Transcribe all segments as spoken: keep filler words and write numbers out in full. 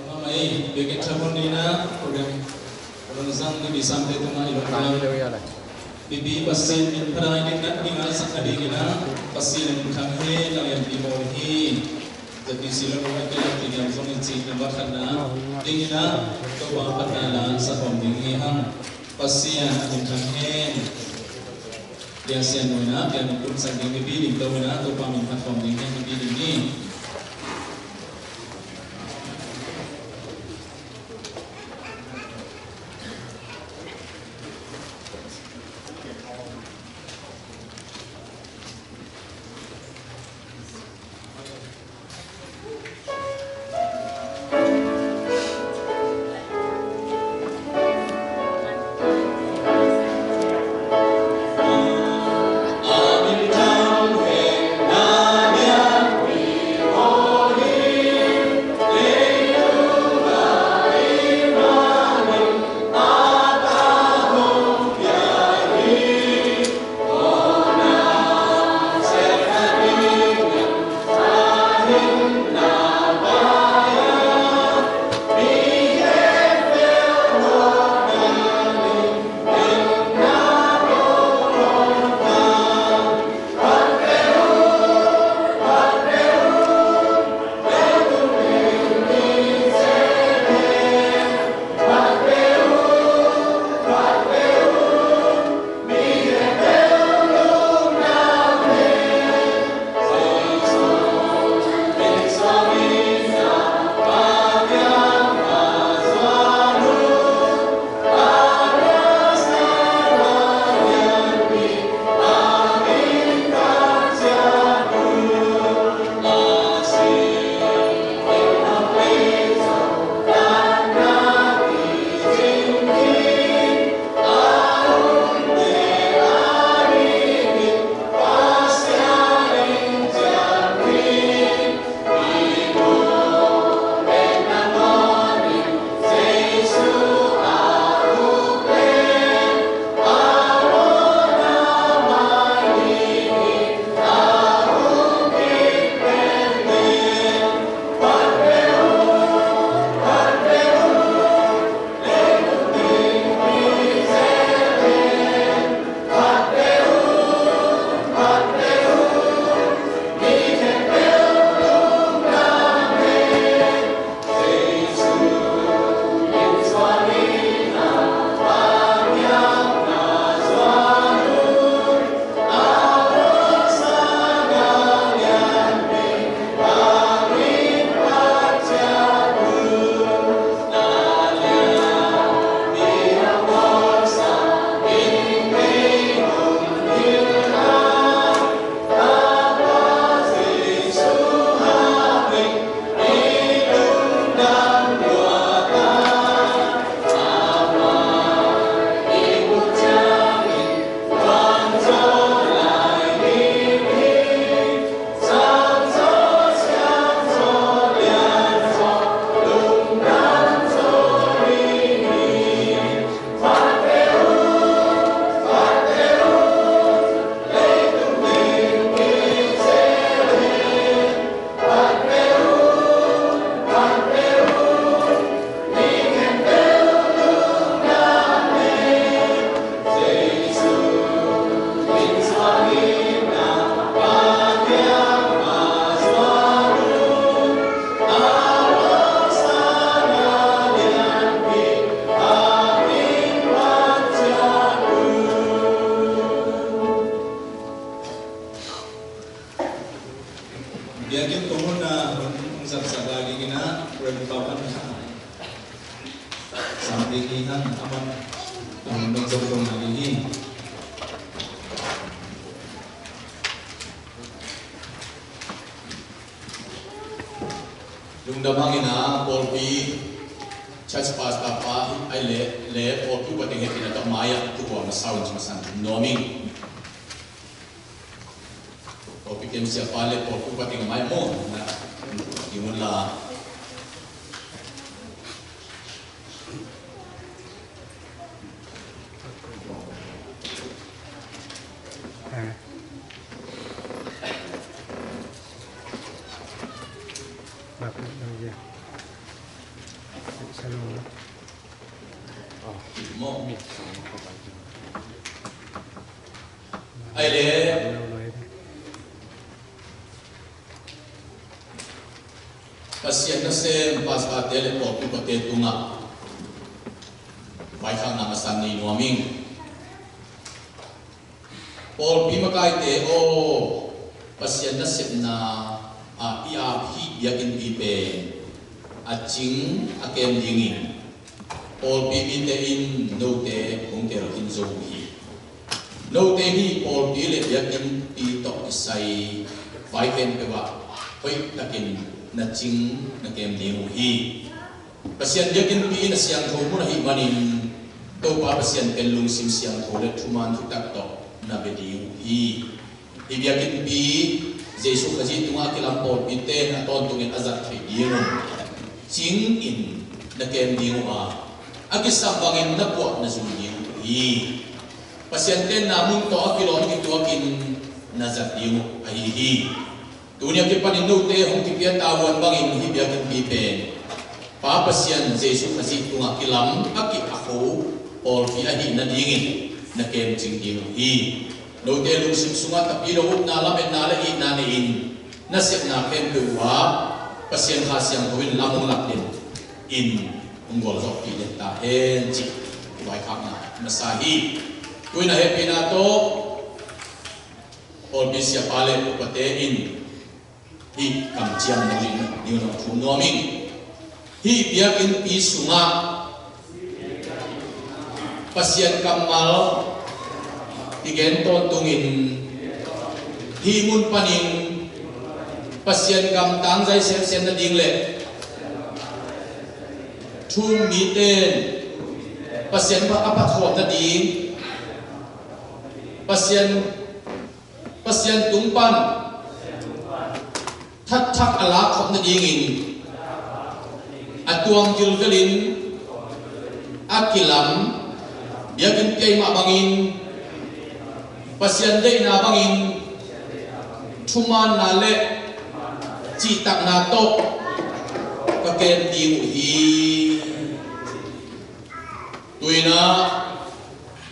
Mama ei, biakinn thamun ni na program, program zang bibi samte tungah i lungdam. Bibi Pasian min phat a i ding nat ding a sak a ding in a, Pasian in thang hen, lang en pi maw hi. Za pi si lo a kei a pi niam zong in cik na ba khat na ding in a, Topa phat na la sa khawm ding hi hang. Pasian min thang hen. Pian Sian Nuai na, pian nung kun sak ding mipi ding to na, Topa min phat khawm ding hen mipi ding hi. Biakinn kong hun na hun hong zaksak lai ding in a, Rev. Pau Khan Khan. Sang ding hi hang, a man, a man dong zong kong lai ding hi. Tua hangin a pawlpi church pastor pa hi ai le le pawlpi upa teng hehpihna tawh mai-ah thu buang na sau in ci masa nuam ing. Pawlpi kem siapa le pawlpi upa teng mai maw na ding un la. Ai le Pasian nasem pastorte le pawlpi upate tungah vaikhakna masa nei nuam ing. Pawlpi makaite aw, Pasian nasepna ah i ap hih biakinnpi pen a cing a kem dingin pawlpi mite in note hong tel khin zo uh hi. Note hih pawlpi le biakinnpi tawh kisai vai khempeuh ah hoihtakin na cing na kem ding uh hi. Pasian biakinnpi in a siangtho mun ahih manin Topa Pasian pen lungsim siangtho le thuman thutak tawh na bia ding uh hi. Hih biakinnpi Jesuh Khazih tungah a kilam pawlpite a tawntungin a zat theih dingun cingin na kem ding uh a, a kisam bangin na puah na zui ding uh hi. Pasian tenna mun tawh a kilawm kituakin na zat ding uh ahi hi. Tuni a kipanin note hong kipia tavuan bangin hih biakinnpi pen Pa Pasian Jesuh Khazih tungah kilam a ki-a kho pawlpi ahih nadingin na kemcing ding uh hi. Note lungsim sungah Tapidaw upna lametna le itna nei-in na sepna khempeuh uh ah Pasian Kha Siangtho in lam hong lak den in hong gualzawhpih den ta hen cih vaikhakna masa hi. Tu-in a hehpihna tawh pawlpi siapa le upate in hih kamciam nungin niu nong thum nuam ing. Hih biakinnpi sungah Pasian kammal kigen tawntungin hih mun panin Pasian gam tangzai semsem nading le thu-um mite in Pasian a phatkhawm nading, Pasian Pasian tung pan thatthak a lakkhop nadingin a tuam vilvelin a kilam biakinnpi mah bangin Pasian deihna bangin thumaanna le cihtakna tawh ka kem ding uh hi. Tu-in ah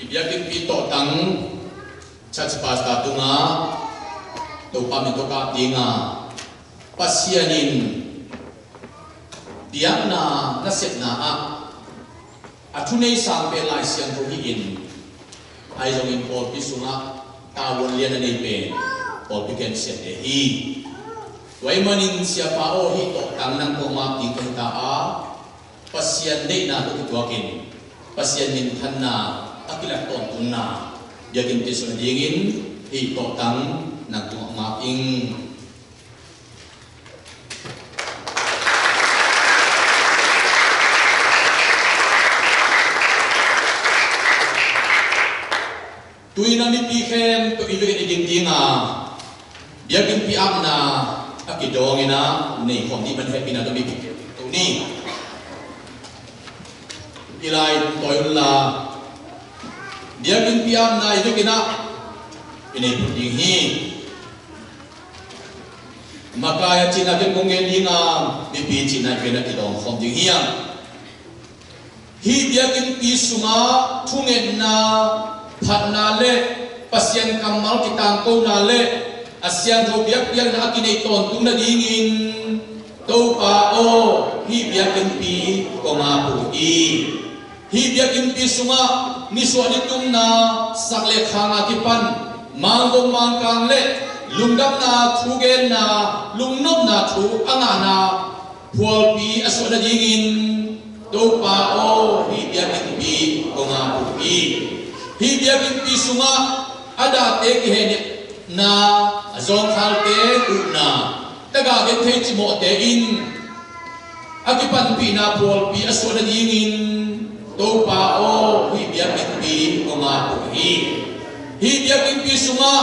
i biakinnpi tawhtang church pastor tungah Topa min tawh ka ap ding a, Pasian in biakna nasepna ah a thunei sang pen Lai Siangtho hi-in, ahi zongin pawlpi sungah tavuan lian a nei pen pawlpi kemsiate hi. Tua ahih manin siapa aw, hih tawhtang nang kong ap ding ka hi ta a, Pasian deihna tawh kituakin Pasian minthanna a kilat tawntungna biakinnpi sung dingin hih tawhtang nang tungah ngak ing. Tu-in ah mipi khempeuh i vekin i ding ding a, biakinnpi apna a kidawng in ah nei khawm dih man hehpihna tawh mipi khempeuh ni. I lai tawi un la, biakinnpi apna i vekin ah i nei phot ding hi. Makai a cihna ken kong gen ding a, mipi cihna i vekin ah kidawng khawm ding hi a. Hih biakinnpi sungah thungetna, phatna le Pasian kammal kitangkona le a siangtho biakpiakna a kinei tawntung nadingin Topa aw, hih biakinnpi kong ap uh hi. Hih biakinnpi sungah nisuah nitumna sak le khang a kipan mangkong mangkang le lungdamna thugenna, lungnopna thu a ngahna phualpi a suah nadingin Topa aw, hih biakinnpi kong ap uh hi. Hih biakinnpi sungah a dahte kihehna, a zawngkhalte huhna, tagah genthei cimawhte in a kipanpihna pawlpi a suah nadingin Topa aw, hih biakinnpi kong ap uh hi. Hih biakinnpi sungah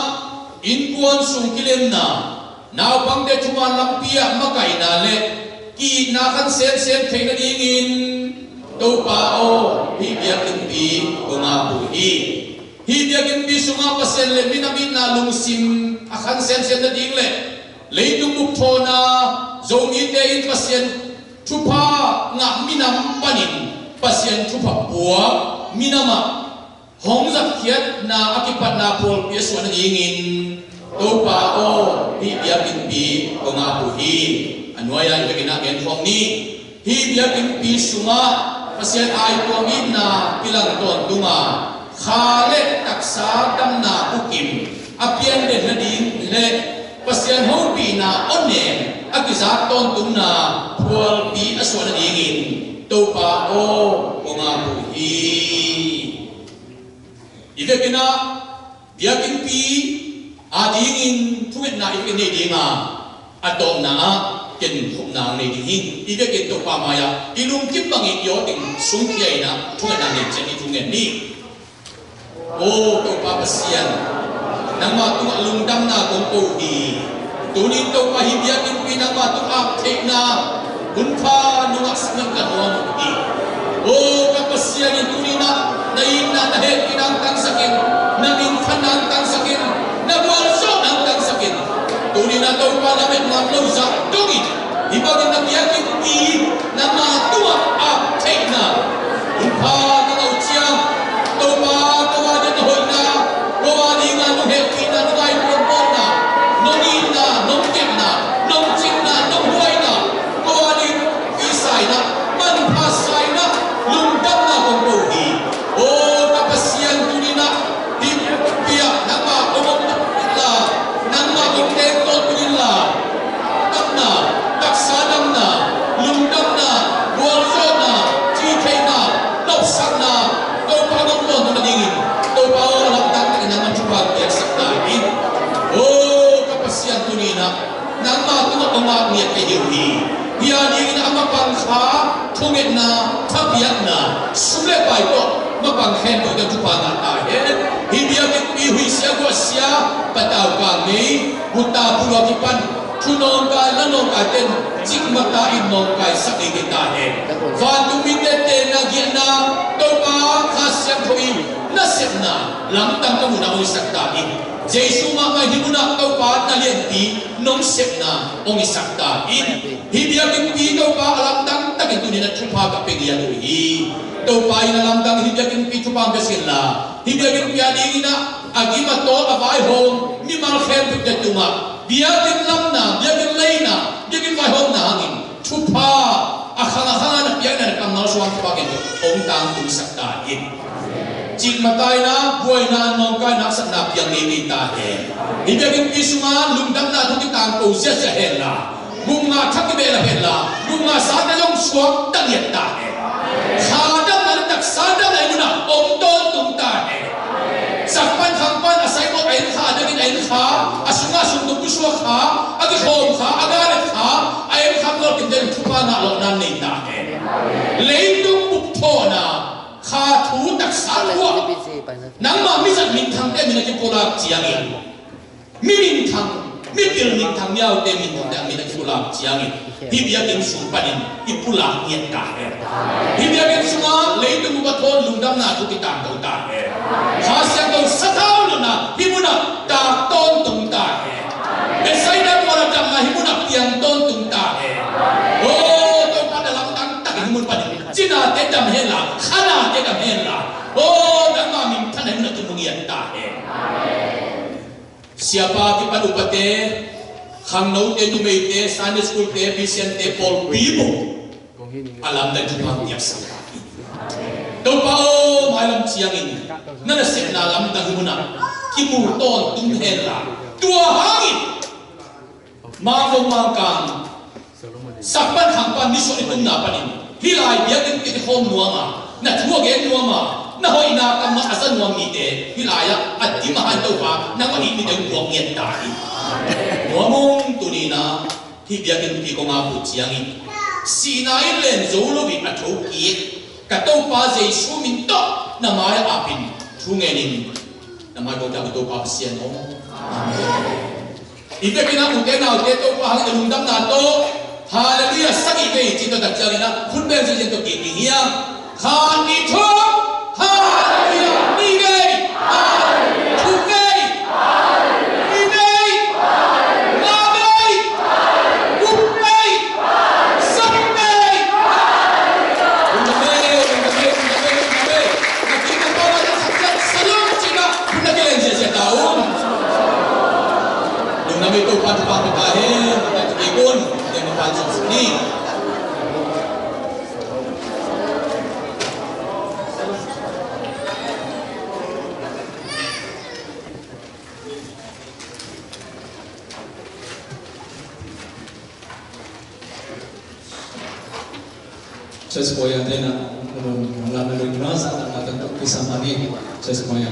innkuan sung kilemna, naupangte thuman lampi ah makaihna le ki-itna khan semsem theih nadingin Topa aw, hih biakinnpi kong ap uh hi. Hih biakinnpi sungah Pasian le minam itna lungsim a khan semsem nading le leitung bup thawhna, Zomite in Pasian thupha ngah minam panin Pasian thupha puak minam ah hong zatkhiatna a kipatna pawlpi a suah nadingin Topa aw, hih biakinnpi kong ap uh hi. A nuai-ah i vekin ah genkhawm ni. Hih biakinnpi sungah Pasian aituam itna kilang tawntung a, kha le taksa damna bukim a pian den nading le Pasian hopihna awnem a kizak tawntungna pawlpi a suah nadingin Topa aw, kong ap uh hi. I vekin ah biakinnpi adingin thungetna i vekin nei ding a, a tawpna ah ken khupna nei ding hi. I vekin Topa mai-ah i lungkim bangin i aw teng sungkhia in ah thungetna nei ciat i thungen ni. Aw Topa Pasian, nangmah tungah lungdamna kong ko hi. Tuni-in Topa, hih biakinnpi nangmah tungah ap theihna hun pha nungah sungah ka nuam uh hi. Aw ka Pasian in tuni-in ah na itna, na hehpihna hong tangsak in, na minthanna hong tangsak in, na gualzawhna hong tangsak in. Tuni-in ah Topa, lamet ngam lo zah dongin hih bangin na biakinnpi nangmah tungah ap theihna hun pha ka ngah uh ciang, Topa, ko a ding na hoihna, ko a ding a nong hehpihna, nong aituam bawlna, nong itna, nong kepna, nong cinna, nong huaina, ko a ding i sa in ah, manpha sa in ah, lungdamna kong ko hi. Aw ka Pasian, tuni-in ah hih biakinnpi ah nangmah kong om in la, nangmah kong teng tawntung in la, damna, taksa damna, lungdamna, gualzawhna, cihtheihna, nopsakna, Topa hong tawntung nadingin Topa aw, lamdang takin nangmah thupha piaksak ta in. Aw ka Pasian, tuni-in ah nangmah tungah kong ap ngiat ka hi uh hi. Hih a dingin a mapang kha thungetna, thapiakna, sum le pai tawh mapang khempeuh tawh thupha ngah ta hen. Hih biakinnpi huihsia guahsia, patau kang ngei, gutta pulua kipan thu nawngkai, la nawngkaite in cikmata in nawngkaisak ngei kei ta hen. Vantung mite tenna, giahna, Topa, Kha Siangtho i nasepna lamdang ka muhna hong hisak ta in. Jesu mahmah hih munah Topa na lianpi nong sepna hong hisak ta in. Hih biakinnpi Topa a lamdang takin tuni-in ah thupha ka pia ngiat uh hi. Topa in a lamdang hih biakinnpi thupha hong pia sin la, hih biakinnpi a dingin ah a gim a tawl a vaihawm mimal khempeuhte tungah biakinn lamna, biakinn leina, biakinn vaihawmna hangin thupha a khang a khang a na piakna na kammal suang thupha ken hong tangtungsak ta in. Cikmata in ah buaina, nawngkaina, haksatna piang ngei kei ta hen. Hih biakinnpi sungah lungdamna thu kitangko ziahziah hen la, gupna thak kibehlap hen la, gupna sate zong suakta ngiat ta hen. Kha damna le taksa damna i munah om tawntung ta hen. Sak pan khang pan a saimawh a en kha, a dangin a en kha, a sungah sungdum pusuak kha, a kikhawm kha, a galet kha, a en kha, ngawlkimte in thupha ngah lawhna nei ta hen. Leitung bup thawhna, kha thu taksa thu ah nangmah mizat minthangte min a kipulak ciangin, mi minthang, mipil minthang, mi aute minthangte a min a kipulak ciangin hih biakinn sung panin i pulak ngiat ta hen. Hih biakinn sungah leitung bup a thawn lungdamna thu kitangko ta hen. Kha Siangtho sathau lona hih munah tak tawntung ta hen. Bethsaida mual a damna hih munah piang tawntung ta hen. Aw Topa, na lamdang takin hih mun panin cinate dam hen la, khanate dam hen la, aw nangmah minthanna hih munah kimu ngiat ta hen. Siapa kipan upate, khangnote, numeite, Sunday school-te, Christian-te, pawlpi bup a lamdang thupha piaksak. Topa aw, mailam ciangin na nasepna lamdang hih munah kimu tawntung hen la, tua hangin Mangkong Mangkang, sak pan khang pan, nisuah nitumna panin hih lai biakinn i kikhawm nuam a, na thu a gen nuam a, na hoihna kammal a za nuam mite hih lai-ah a dim a hai Topa, nangmah it mite hong puak ngiat ta hi. Nuam ung, tuni-in ah hih biakinnpi kong ap uh ciangin Sihna in len zo lo in a thokik ka Topa Jesu min tawh na mai-ah apin thu ngenin na mai kong tang ka Topa Pasian aw. Amen. I vekin a ute naute Topa hangin a lungdamna tawh Halleluiah sagih vei cih tawh tak ciangin a khut beng cih ciang tawh kik ding hi a. Khat, nih, thum. Halleluiah. Nih vei. Halleluiah. Thum vei. Halleluiah. Li vei. Halleluiah. Nga vei. Halleluiah. Guk vei. Halleluiah. Sawm vei. Halleluiah. Lungdam vei, lungdam vei, lungdam vei, lungdam vei. Na kik na pau na sak sak salum cih na khut na kilen ziahziah ta un. Lungdam vei, Topa thupha pia ta hen. Topa thupha pia ta hen. Church choir te na, na lungdam na lungdam sa na matan tuk kisam ani. Church choir.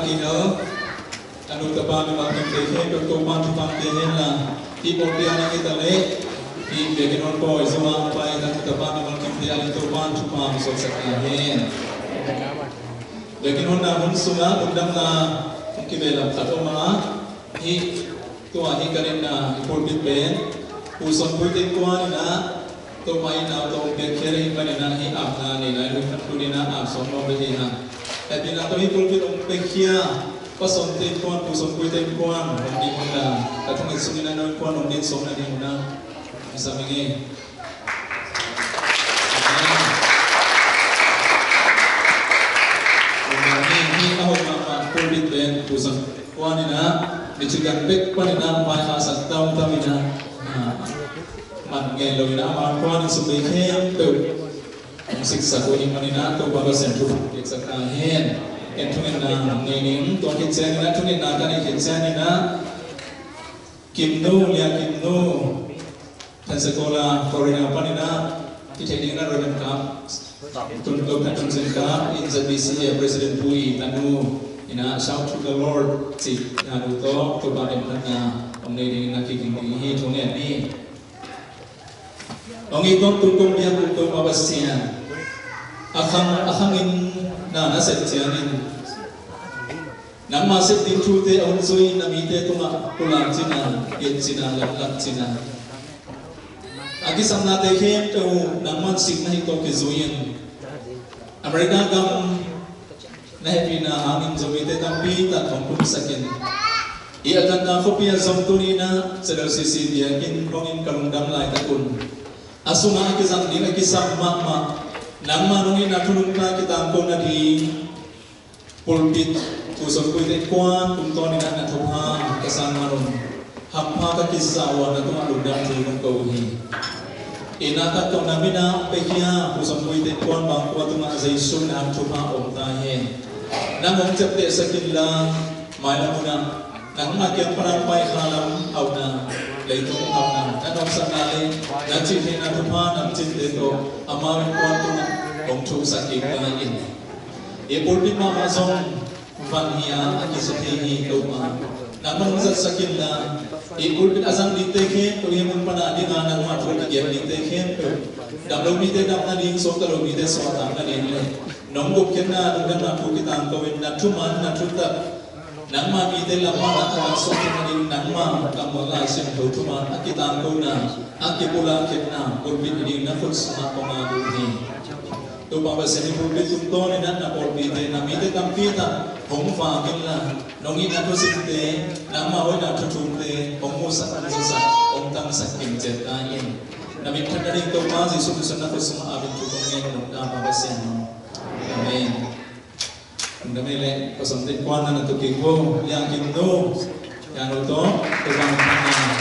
Kino, a nu tapa mimal kimte khempeuh Topa'n thupha pia hen la, hih pawlpi ah na ngei ta leh, hih biakinn hong pawi zong a pai a nu tapa mimal kimte adingin Topa'n thupha hong suaksak ta hen. Biakinn honna hun sungah lungdamna hong kibe lam khat om a, hih tua hi ka ngetna, i pulpit pen Pu Sawm Pui Teng Kuan in ah, Topa in ah tawh hong piakkhiat ahih manin ah, hih apna nei lai hun khat tuni in ah ap sawm nuam bek hi hang. Hehpihna tawh hih pulpit hong piakhia Pa Sawm Teng Kuan, Pu Sawm Pui Teng Kuan hong ding hun la, ka thunget sungin ah nong kuan hong ding sawm nading hun ah hong sam ing ei. Amen. Amen. Hih a hoih mahmah pulpit pen Pu Sawm Kuan in ah, mi ci gan bek panin ah, mai kha san tam tam in ah, ah, man ngei lo in ah, man kuan in sum bei khempeuh hong siksak uh ahih manin ah, Topa Pasian thupha piaksak ta hen. Ken thungetna nei ning, tua khit ciangin ah, thungetna ka neih khit ciangin ah, Kimnu, Lia Kimnu, Pensacola, Florida panin ah, i theih dingin ah Reverend Kap Tun, Doctor Tun Sin Kap in, Z B C A President Pu i tanu in ah, Shout to the Lord cih tanu tawh Topa thupha hong nei dingin ah kiging ding hi. Thungen ni. Hong it tawntung kong biak uh Topa Pasian, a khang, a khang in na na sep ciangin, nangma sep ding thute a hun zui-in na mite tungah pulak cihna, gen cihna, laklak cihna, a kisapnate khempeuh nangman sik na hih tawh kizui-in, America gam na hehpihna hangin Zomite tampi tak hong pumsakin, i Atlanta khuapi ah zong tuni in ah Z L C C biakinn hong in ka lungdam laitak un, a sungah a kizang ding a kisam mahmah, nangma nong itna thu nungta kitangko nading pulpit Pu Sawm Pui Teng Kuan tungtawnin ah na thupha ka sang man un, hampha ka kisa uh a, na tungah lungdam thu kong ko uh hi. Itna tak tawh na min ah hong piakhia Pu Sawm Pui Teng Kuan bangkua tungah Jesu min ah thupha om ta hen. Nang hong ciaptehsak inla, mailam hun ah nangma kiang pan a paikha lam hauhna, leitung hauhna, na nuamsakna le na cihtheihna thupha nang cihte tawh amau innkuan tungah hong thuksak kik ta in. I pulpit mahmah zong van hi a, a kisa thei hi. Topa, nangman hong zatsak inla, i pulpit a zang dingte khempeuh, i mun pan a ding a nangma thu kigen dingte khempeuh, damlo mite dam nading, suakta lo mite suahtak nading le nong gupkhiatna lungdamna thu kitangko in, na thuman, na thutak, nangma mite lam pan a tha suak nading, nangma kammal Lai Siangtho thuman a kitangkona, a kipulak khiatna pulpit nading na khut sungah kong ap uh hi. Topa Pasian, hih pulpit tungtawnin ah na pawlpite, na mite tampi tak hong vak inla, nong itna thusimte, nangma hoihna thu thumte hong musak, hong zasak, hong tangsak kim ciat ta in. Na min phat nading Topa Jesu min suang na khut sungah ap in thu kong ngen uh, Topa Pasian. Amen. Lungdam ei leh, Pa Sawm Teng Kuan na na tuk kik vo, Lia Kimnu, Lia Nu tawh, Topa min phat na.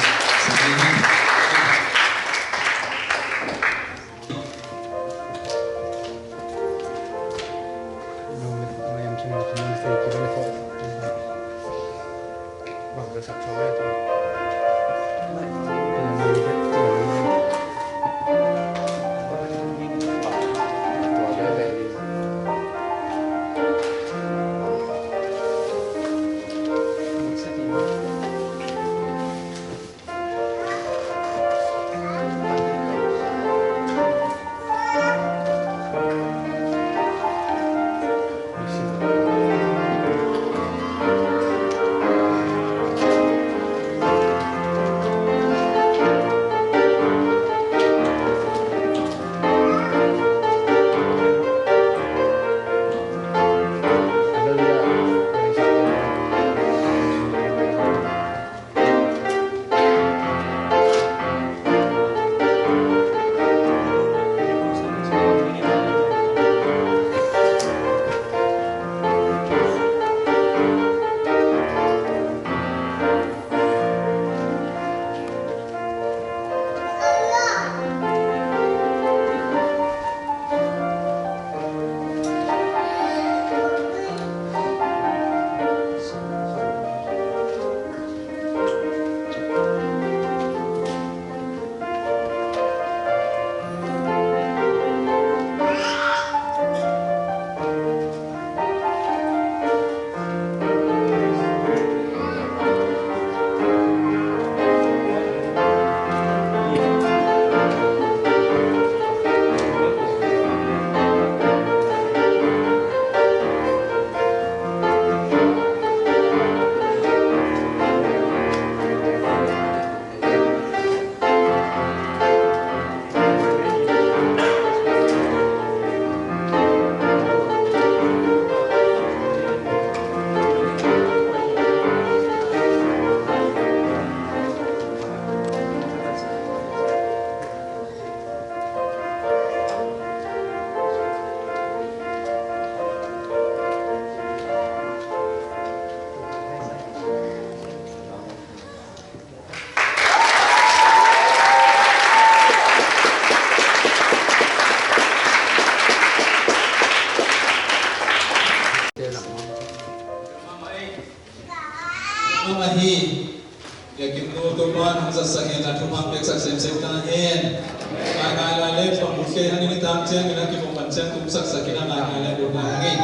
Sak in a thupha piaksak semsem ta hen. Ngai ngai lai le pang ut kei hang in i tam ciang in a kipong pan ciang tum sak sak in a ngai ngai lai ut ngai hang in.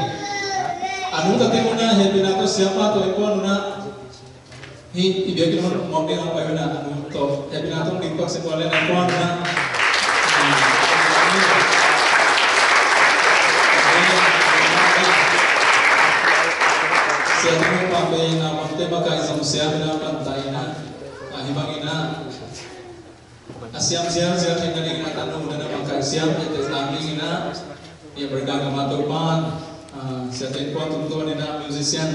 A nungta teng un a hehpihna tawh siapa tawh i kuan un a. Hi, i biakinn hun mawk ding a pai un a, a nungta tawh hehpihna tawh ding pak sim kuan le na kuan un a. Sia teng un pang pe in a, mawk te makaih zong sia in a pan ta in a. A hi bangin a, a siam zialzial theihna dingin a tanu nana bangkai siam ete tang dingin a, i America gam a Topa'n, a, siate in kuan tungtawn in a musician,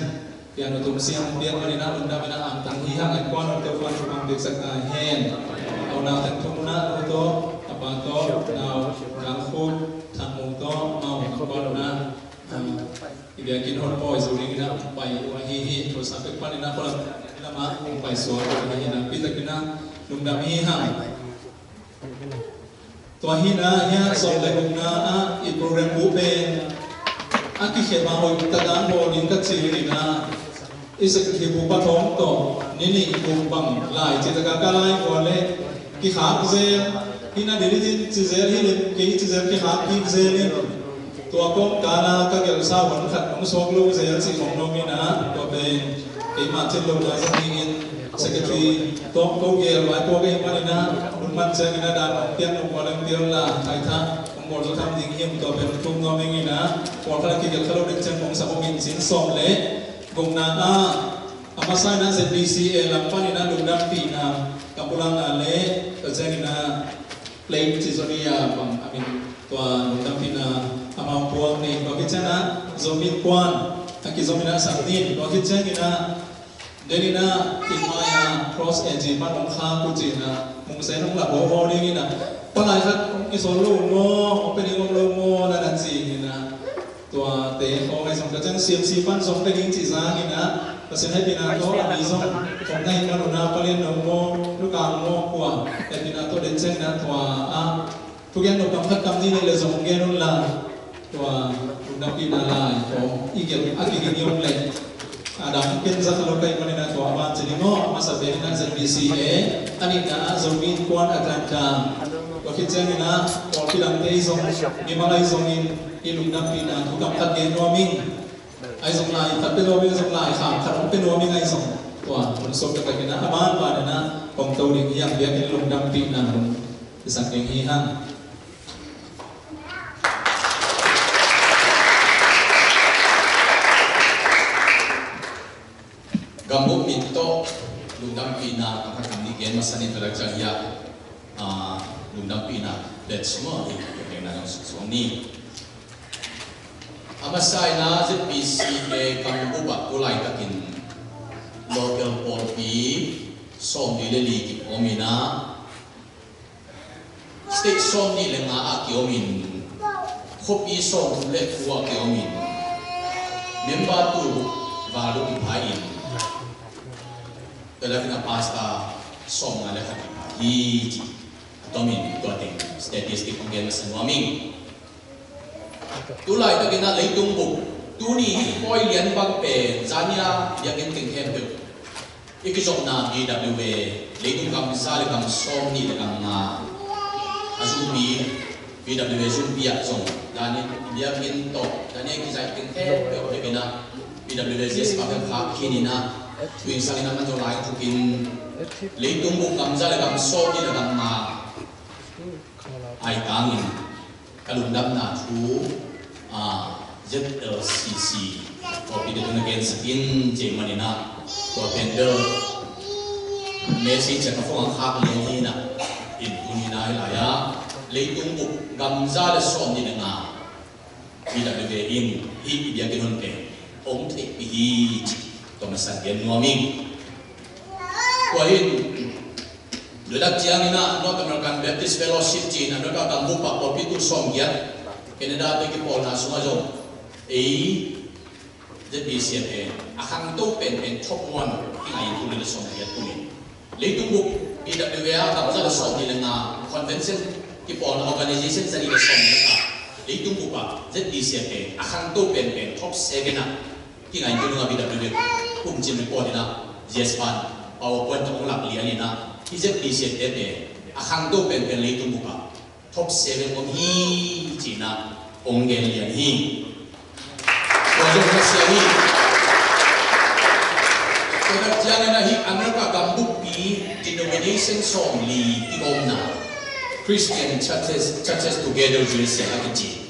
piano tum siam pian man in a lungdam in a angtang hi hang, en kuan un Topa'n thupha piaksak ta hen. A unau teng thum un a, nu tawh, a pa tawh, nau, Galkhuk, Thangmu tawh, mau, en kuan un a, i biakinn hun pawi zo dingin a hong pai uh ahi hi. Tua sang pek panin a khualam lamah hong pai suak uh ahi hi. Nakpi takin a lungdam hi hang. Tua hi in a, hia sawm le gukna ah i program buh pen a kikhem a hoih tak a bawl ding ka ci in a, i secretary pu Pa Thawng tawh ni nih kum bang lai ci taka ka lai kua le kikhak zel, hi na dili din ci zel, hi le kei ci zel, kikhak kik zel in. Tua kawmkal a ka gelhsa hun khat hong suak lo zel cih khong nong in a, tua pen keimah thin lo na zang dingin secretary tawh ko gel vai kua ka hi manin a, hun man ciangin a dan hong piak nong kua leng piak la, thaithah hong bawl zo tham ding hi, tua pen thum nuam ing in a, pawlkhat a kigelh kha lo ding ciang hong sa hong in cin sawm le gukna ah a masa in a Z B C A lam panin a lungdampihna ka pulak a le, tua ciangin a plate ci zaw ni a bang a min tua lungdampihna amau puak ni. Tua khit ciangin a Zomi Innkuan a kizom in a sak ni. Tua khit ciangin a den in a i mai a cross A G pan hong khak uh ci in a mungsen hong lak hawhhaw ding in a, palai khat hong kisawl lo maw, hong pe ding om lo maw na na ci in a, tuate khawng ahi zong ka ciang C M C pan zong pe ding cih zang in a, Pasian hehpihna tawh a mi zong khawng na hi man un a, palian no maw, lukang maw, kua hehpihna tawh den ciang in a tua a thugen no kam khat kam nih nih le zong gen un la, tua lungdampihna lai khawng i gen a kiging i om le a dang ken za kha lo ka hih manin a tua a ban ci ding aw, a masa pen in a Z B C A, a nihna ah Zomi Innkuan Atlanta. Tua khit ciangin a pawlpi dangte i zong, mimal ahi zongin i lungdampihna thu kam khat gen nuam ing. Ahi zong lai khat pe nuam ing, zong lai kham khat hong pe nuam ing ahi zong. Tua hun suak taktakin a, a ban ban in a kong to ding hi hang, biakinn lungdampihna hun i sak ding hi hang. Gambup min tawh lungdampihna kam khat kam nih gen masa ni, tua lak ciang hiah, ah, lungdampihna pledge maw, hi, hi, hi, na zong suk zong ni. A masa in a Z B C A gambup ah tu laitakin local pawlpi sawmli le li kipawm in a, state sawmnih le nga ah ki-om in, khuapi sawmthum le kua ah ki-om in, member tul val uh kipha in, tua lakin a pastor sawmnga le khat kipha hi ci. A tomin tua teng statistic hong gen masa nuam ing. Tu laitakin a leitung bup, tuni hih pawi lian bang pen zania biakinn teng khempeuh i kizopna B W A, leitung gam za le gam sawmnih le gam nga a zumpi, B W A zumpi ah zong zania biakinn tawh zania kizai teng khempeuh biakinn ah B W A Z S pa khempeuh khak khin in a, tuin sang in a man zong lai thukin leitung bup gam za le gam sawmnih le gam nga ai tangin ka lungdamna thu, ah, Z L C C pawlpi te tungah gensak in ci manin a, tua pen bel message a ka phone ah khak lian hi in a, in tuni nai lai-ah leitung bup gam za le sawmnih le nga B W A in hih i biakinn hun pen hong theihpih hi ci, tua masa gen nuam ing. Tua hi in, nidang ciangin a North American Baptist Fellowship ci-in a North American bup ah pawlpi tul sawmgiat, Canada te kipawlna sungah zong ei Z B C A pen a khangto penpen top one kingai in tul nih le sawmgiat kum in. Leitung bup B W A ah gam za le sawmnih le nga convention kipawlna organization za nih le sawmgiat ah, leitung bup ah Z B C A pen a khangto penpen top seven ah kingai in tul nih le nga B W A kumcin report in a, Z S pan PowerPoint tawh hong lak lian in a, Hih Z B C te pen a khangto penpen leitung bup ah top seven om hi, ci-in ah hong gen lian hi. Tua zong na sia hi. Tua tak ciangin ah hih America gambukpi denomination sawmli i omna Christian Churches, Churches Together U S A a kici.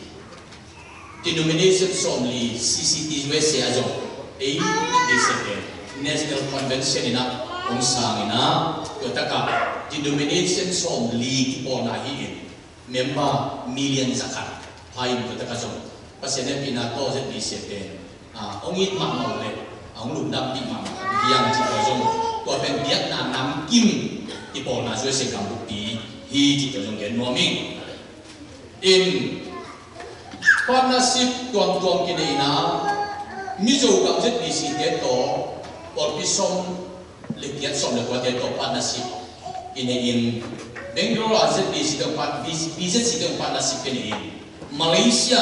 Denomination sawmli C C T U S A ah zong ei denomination pen National Convention in ah hong sang in ah, tua tak ah denomination sawmli kipawlna hi-in member million zakhat pha in, tua tak ah zong Pasian hehpihna tawh Z B C pen, ah, hong it mahmah uh leh, ah, hong lungdampih mahmah khat hi hang, cih tua zong, tua pen biakna namkim kipawlna U S A gambukpi hi, cih tua zong gen nuam ing. In partnership tuamtuam kinei in ah, Mizo gam Z B C te tawh pawlpi sawm le giat, sawm le kuate tawh partnership kinei in, Bangalore ah Z B C te part-, B Z C te partnership kinei in, Malaysia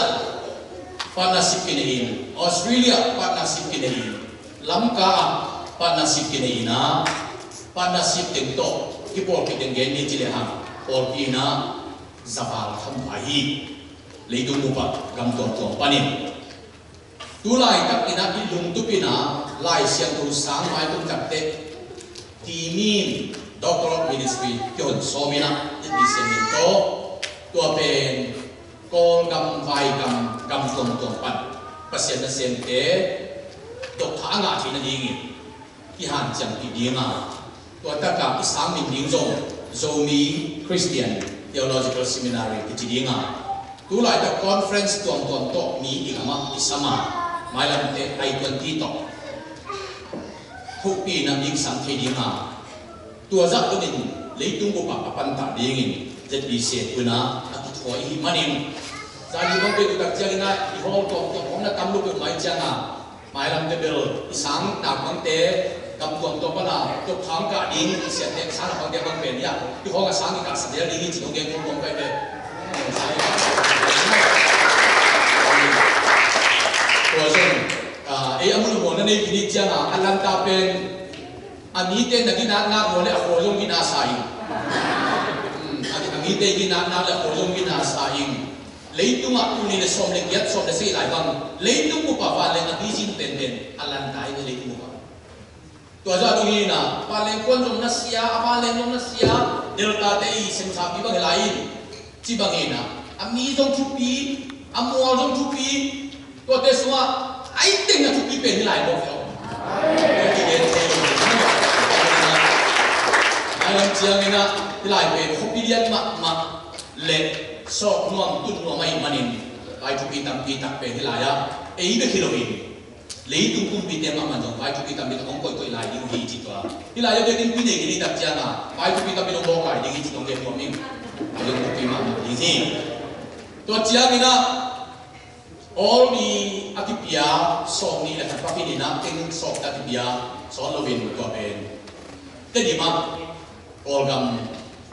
partnership kinei in, Australia partnership kinei in, Lamka partnership kinei in ah, partnership teng tawh kipawlpi teng gen ni ci lehang, pawlpi in ah za val tham pha hi. Leitung bup ah gam tuamtuam panin tu laitak in ah i lungtup in ah Lai Siangtho sang maitung tak teh, Timin Doctor of Ministry kihon sawm in ah, i Pasian min tawh, tua pen Kawlgam, Vaigam, gam tuamtuam pan Pasian nasemte dok thah a ngah theih nadingin kihanciampih ding a, tua tak ah i sang min ding zong Zomi Christian Theological Seminary kici ding a, tu laitak conference tuamtuam tawh mi i gam ah i sam a, mailamte I twenty tawh thupi in ah mi kisam thei ding a, tua zah dongin leitung bup ah a pantah dingin Z B C tu in ah a kithuah i hih manin, zani bang peuh tu tak ciangin ah i hall tuamtuam hong na tam lo peuhmah i ciang a, mailamte bel i sang nakpangte gam tuamtuam pan a tua khang kah ding, i siate sang nakpangte bang pen hiah i hall a sang i kahsak zel ding hi ci hong gen kong kong kai pen. Tua zong, ah, ei a mun a mual na nei khin i ciang a, Atlanta pen a mite na ginatna mual le a khua zong ginasa in. Hmm, a, a mite ginatna le a khua zong ginasa in. Leitung ah tul nih le sawm le giat, sawm le sagih lai bang leitung bup ah vanleng a busy penpen Atlanta hi ve, leitung bup ah. Tua zah dong hi in ah, vanleng kuan zong na sia, a vanleng zong na sia, Delta te i semsapi bang hi lai in, ci bang hi in ah, a mi zong thupi, a mual zong thupi, tuate sungah a i teng a thupi pen hi lai mawk hi lo. Mailam ciangin ah hi lai pen khuapi lian mahmah le sawk nuam tun nuam ahih manin vai thupi tampi tak pen hi lai ah ei bek hi loin leitung kumpite mahmah zong vai thupi tampi tak hong koihkoih lai ding uh hi ci tua. Hi lai ah biakinn pi nei khin i tak ciang a vai thupi tampi hong bawk lai ding hi ci tua hong gen nuam ing. A lungtupi mahmah ding hi. Tua ciangin ah Awl Day a kipia sawm nih le khat pha khin in ah, teng sawm tak kipia sawt loin tua pen Tedim ah Kawlgam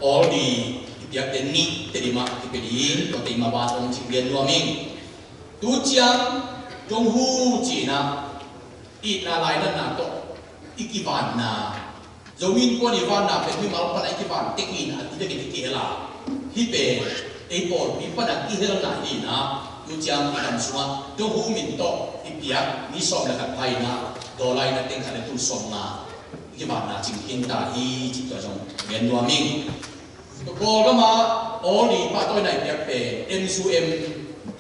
Awl Day kipiakte nih Tedim ah kipia ding, tua Tedim ah van hong cing lian nuam ing. Tu ciang Donghu ci-in ah itna lainatna tawh i kivanna, Zomi Innkuan i vanna pen mimal pan a i kivan tek in a, ti vekin i kihel a, hih pen ei pawlpi pan a kihelna hi in ah, tu ciang i gam sungah Donghu min tawh i piak mi sawm le khat pha in ah, dollar in a teng khat le tul sawm nga i kivanna cing khin ta hi, cih tua zong gen nuam ing. Kawlgam ah Awl Day pahtawina i piak pen M U M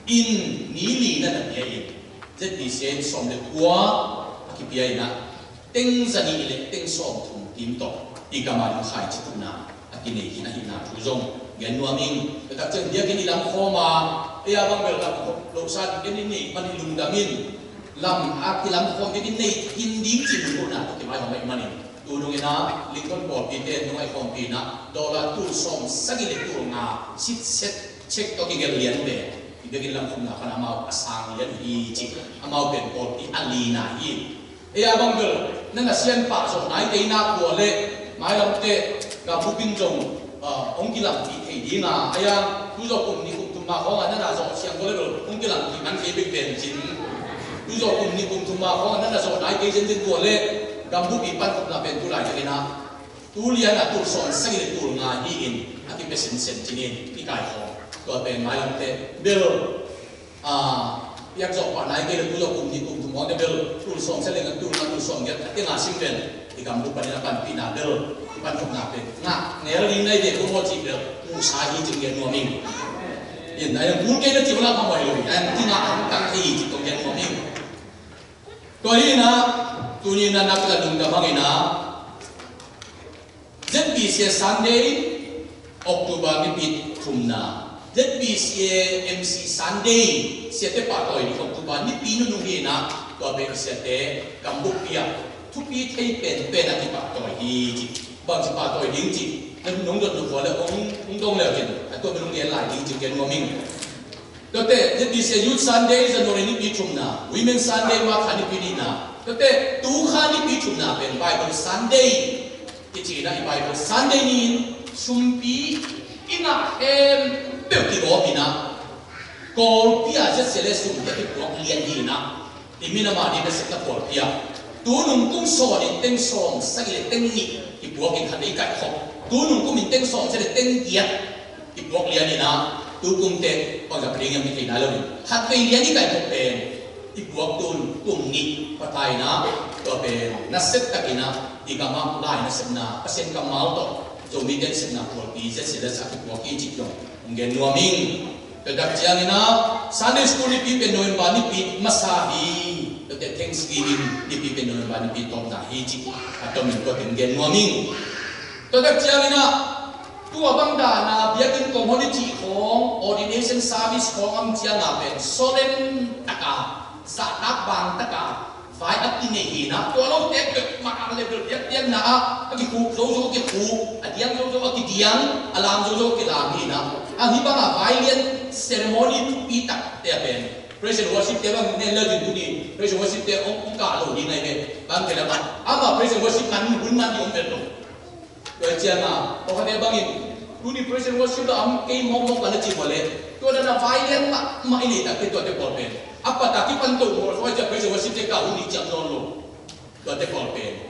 in mi li na na pia in, Z B C in sawm le kua a kipia in ah, teng za nih le teng sawm thum kim tawh i gam a ding khaici tuhna a kinei khin ahihna thu zong gen nuam ing. Tua tak ciang biakinn i lamkhawm a, ei a bang bel lamkhawm lo sa ding en i neih man i lungdam in, lam a kilamkhawm biakinn nei khin ding cih lunggulhna tawh kimaihawm ahih manin, tu nungin ah Lincoln pawlpite nung a i khawmpi in ah dollar tul sawm sagih le tul nga sitset cheque tawh kigelh lian uh le, i biakinn lamkhawmna pan amau a sang lian uh hi, cih amau pen pawlpi a lina hi. Ei a bang bel na na sian pah zawh nai kei nak ua le, mailamte gam bup in zong, ah, hong kilampi thei ding a, ei a tu zawh kum nih kum thum ma khawng a na na zawh siang ua le bel hong kilampi man kei bek pen cin. Tu zawh kum nih kum thum ma khawng a na na zawh nai kei zenzen ua le, gam bup i pankhopna pen tu laitakin ah Tul lian a tul sawm sagih le tul nga hi-in a kipia sinsen cinin i kaikhawm. Tua pen mailamte bel, a, piak zawh pah nai kei le tu zawh kum nih kum thum hawte bel tul sawm sagih le tul nga tul sawm giat a teng a sim pen i gambup panin a panpihna bel i panthawkna pen ngah nel ding nai ve ko maw cih bel muhsa hi cih gen nuam ing. In a yang kul kei na cih ula ka mawh lo in a yang tingah hangtang thei hi cih tawh gen nuam ing. Tua hi-in ah tuni-in ah nak ka lungdam hangin ah Z B C A Sunday, October nipi thumna, Z B C A M C Sunday, siate pahtawi ding October nipi nunung hi-in ah tua pen siate gambukpi ah thupi thei penpen a kipahtawi hi ci. Bangci pahtawi ding ci, nong dot nung khua le hong dong leu cin a tua minung gen lai ding ci gen nuam ing. Tuate, Z B C A Youth Sunday, January nipi thumna, Women Sunday, March kha nipi nihna. Tuate, tu kha nipi thumna pen Bible Sunday kici-in ah, i Bible Sunday ni-in sumpi i ngah khempeuh kigawm in ah, Kawlpi ah Z C A le sumpi a kipuak lian hi-in ah, i minam a ding nasepna pawlpi ah tu nung kum sawm in teng sawm sagih le teng nih kipuak in khat i kaihkhop. Tu nung kum in teng sawm sagih le teng giat kipuak lian in ah, tu kum teh bangzah ka ding hiam kithei nai lo in khatvei lian i kaihkhop pen i puak tun kum nih pha ta in ah, tua pen nasep takin ah i gam ah lai nasepna Pasian kammal tawh Zomite nasepna pawlpi Z C A le sa kipuak hi cih zong hong gen nuam ing. Tua tak ciangin ah Sunday School nipi pen November nipi masa hi. Tuate Thanksgiving nipi pen November nipi tawpna hi cih a tomin tua pen gen nuam ing. Tua tak ciangin ah tua bang dan a biakinn kong hon i cih khawng, ordination service khawng a om ciang a pen solemn taka, zahtak bang taka vai a kinei hi-in ah, tua lote peuhmah a level biakpiakna ah a kikhuk zozo a kikhuk, a diang zozo a kidiang, a lam zozo a kilam hi-in ah, a hih bang a vai lian ceremony thupi takte a pen praise and worship te bang nen le ding tuni, praise and worship te hong, hong kah lo ding ahi ve. Bang te le bang ama praise and worship man hun man ding hong vel lo. Tua ciang a pawlkhatte bangin tuni praise and worship la a hong kei mawkmawk ka na cih uh a leh, tua dan a vai lian mahmah i neih takte tuate pawl pen a pat a kipan to maw, tua ciang praise and worship te kah hun i ciam nawn lo. Tuate pawl pen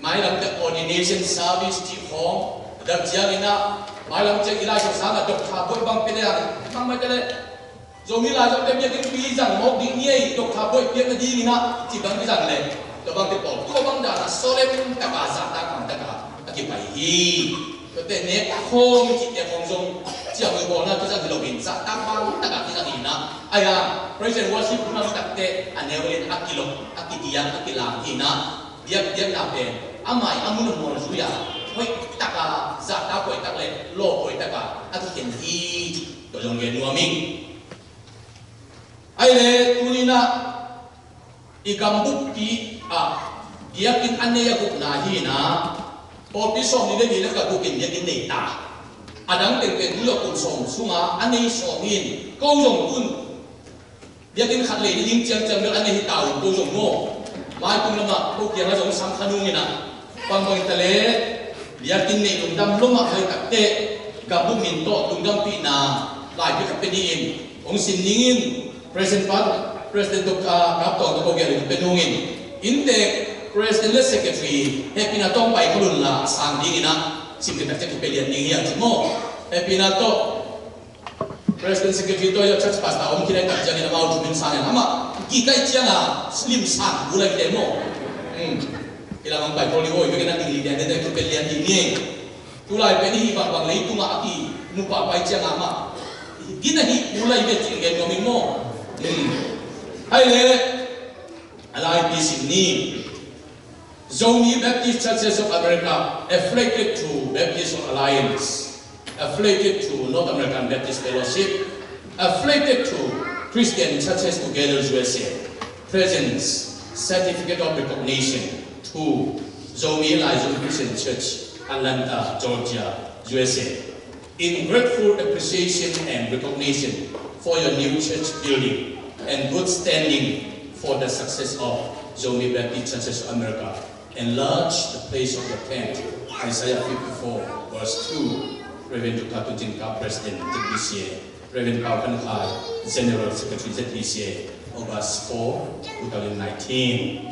mailamte ordination service cih khawng, a dang ciangin ah mailam ciang i Lai Siangtho sang a doctor buai bang pia le a bang mai te le Zomi Lai Zote biakinnpi zang mawk ding hi ei, doctor buai piak nadingin ah cih bang kizang le, tua bangte pawl tua bang dan a solemn taka, zahtak bang taka a kipai hi. Tuate nek khawm cihte khawng zong ciamnuih bawlna kizang hi loin zahtak bang taka kizang hi-in ah, a yang praise and worship hun a takte a neu in a kilok, a kidiang, a kilam hi-in ah, biakpiakna pen a mai a mun a mual zui a hoih taka, zahtak hoih tak le lawp hoih taka a kikhen hi. Tua zong gen nuam ing. Ahih leh tuni-in ah i gambukpi ah biakinn a nei a gukna hi-in ah, pawlpi sawmnih le nih le ka guk in biakinn nei ta. A dang teng pen tu-a kum sawm sungah a nei sawm in, ko zong tun biakinn khat lei ni ding ciangciang bel a nei hi ta uh, ko zong maw. Maitung lamah ko kiangah zong sang kha nung in ah, bangbang in ta leh biakinn neih lungdam lua mah hoih takteh gambuk min tawh lungdampihna laipi khat pia dingin hong sin ning in, President pa, President Doctor Kap Tawng tawh ko gelh in pia nung in, inntek President le Secretary hehpihna tawh pai kha lun la a sang dingin ah sim kei takciang kipia lian ding hi a ci maw. Hehpihna tawh President Secretary tawh church pastor om khin a, i tak ciangin amau thu min sang in amah kikaih ciang a lim sang bu lai kite maw. Hmm. Kilam ang pai pawl i voi, kei na ding li lian ding, kipia lian ding ni. Tulai pen hih bangbang leitungah a kimu pahpah ciang a amah gina hi bu lai ve cih gen nuam ing maw. Hmm. Hai le, a laipi sim ni. Zomi Baptist Churches of America, affiliated to Baptist Alliance, affiliated to North American Baptist Fellowship, affiliated to Christian Churches Together U S A, presents certificate of recognition to Zomi Laizom Christian Church, Atlanta, Georgia, U S A. In grateful appreciation and recognition for your new church building and good standing for the success of Zomi Baptist Churches of America, enlarge the place of your tent. Isaiah fifty-four, verse two. Reverend Doctor Tun Cin Kap, President, Z B C A. Reverend Pau Khan Khai, General Secretary, Z B C A, August four, two thousand nineteen.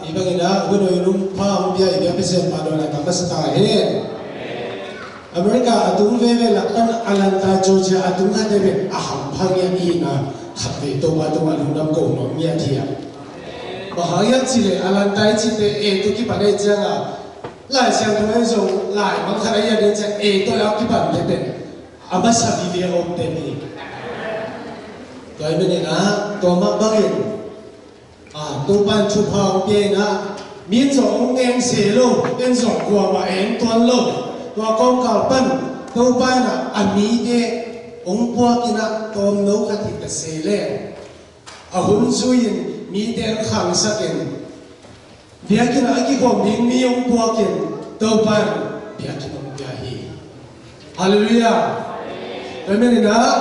I bangin ah, Abu Noi Lungpha hong pia i biak Pasian pa dona ka masa ta hen. America a tung veve lak pan Atlanta, Georgia a tung khat te pen a hampha ngiat i na khat ve Topa tungah lungdam ko nuam ngiat hi a. Bang hang hiam cih leh Atlanta i cihte A tawh kipan ahih ciangin Lai Siangtho in zong lai mang khat a hiat ding ciang A tawh a kipante pen a masa vive a om te hi. Tua ahih manin ah, tua mah bangin Ah, Topa in thupha hong pia in ah, mi in zong hong eng se lo, en zong kuamah eng tuan lo. Tua kawmkal pan Topa in ah, a mite hong puak in ah, tawmno khat hi ta se leh, a hun zui in mite hong khangsak in, biakinn ah a kikhawm ding mi hong puak in, Topa in biakinn hong pia hi. Halleluiah. Tua ahih manin ah,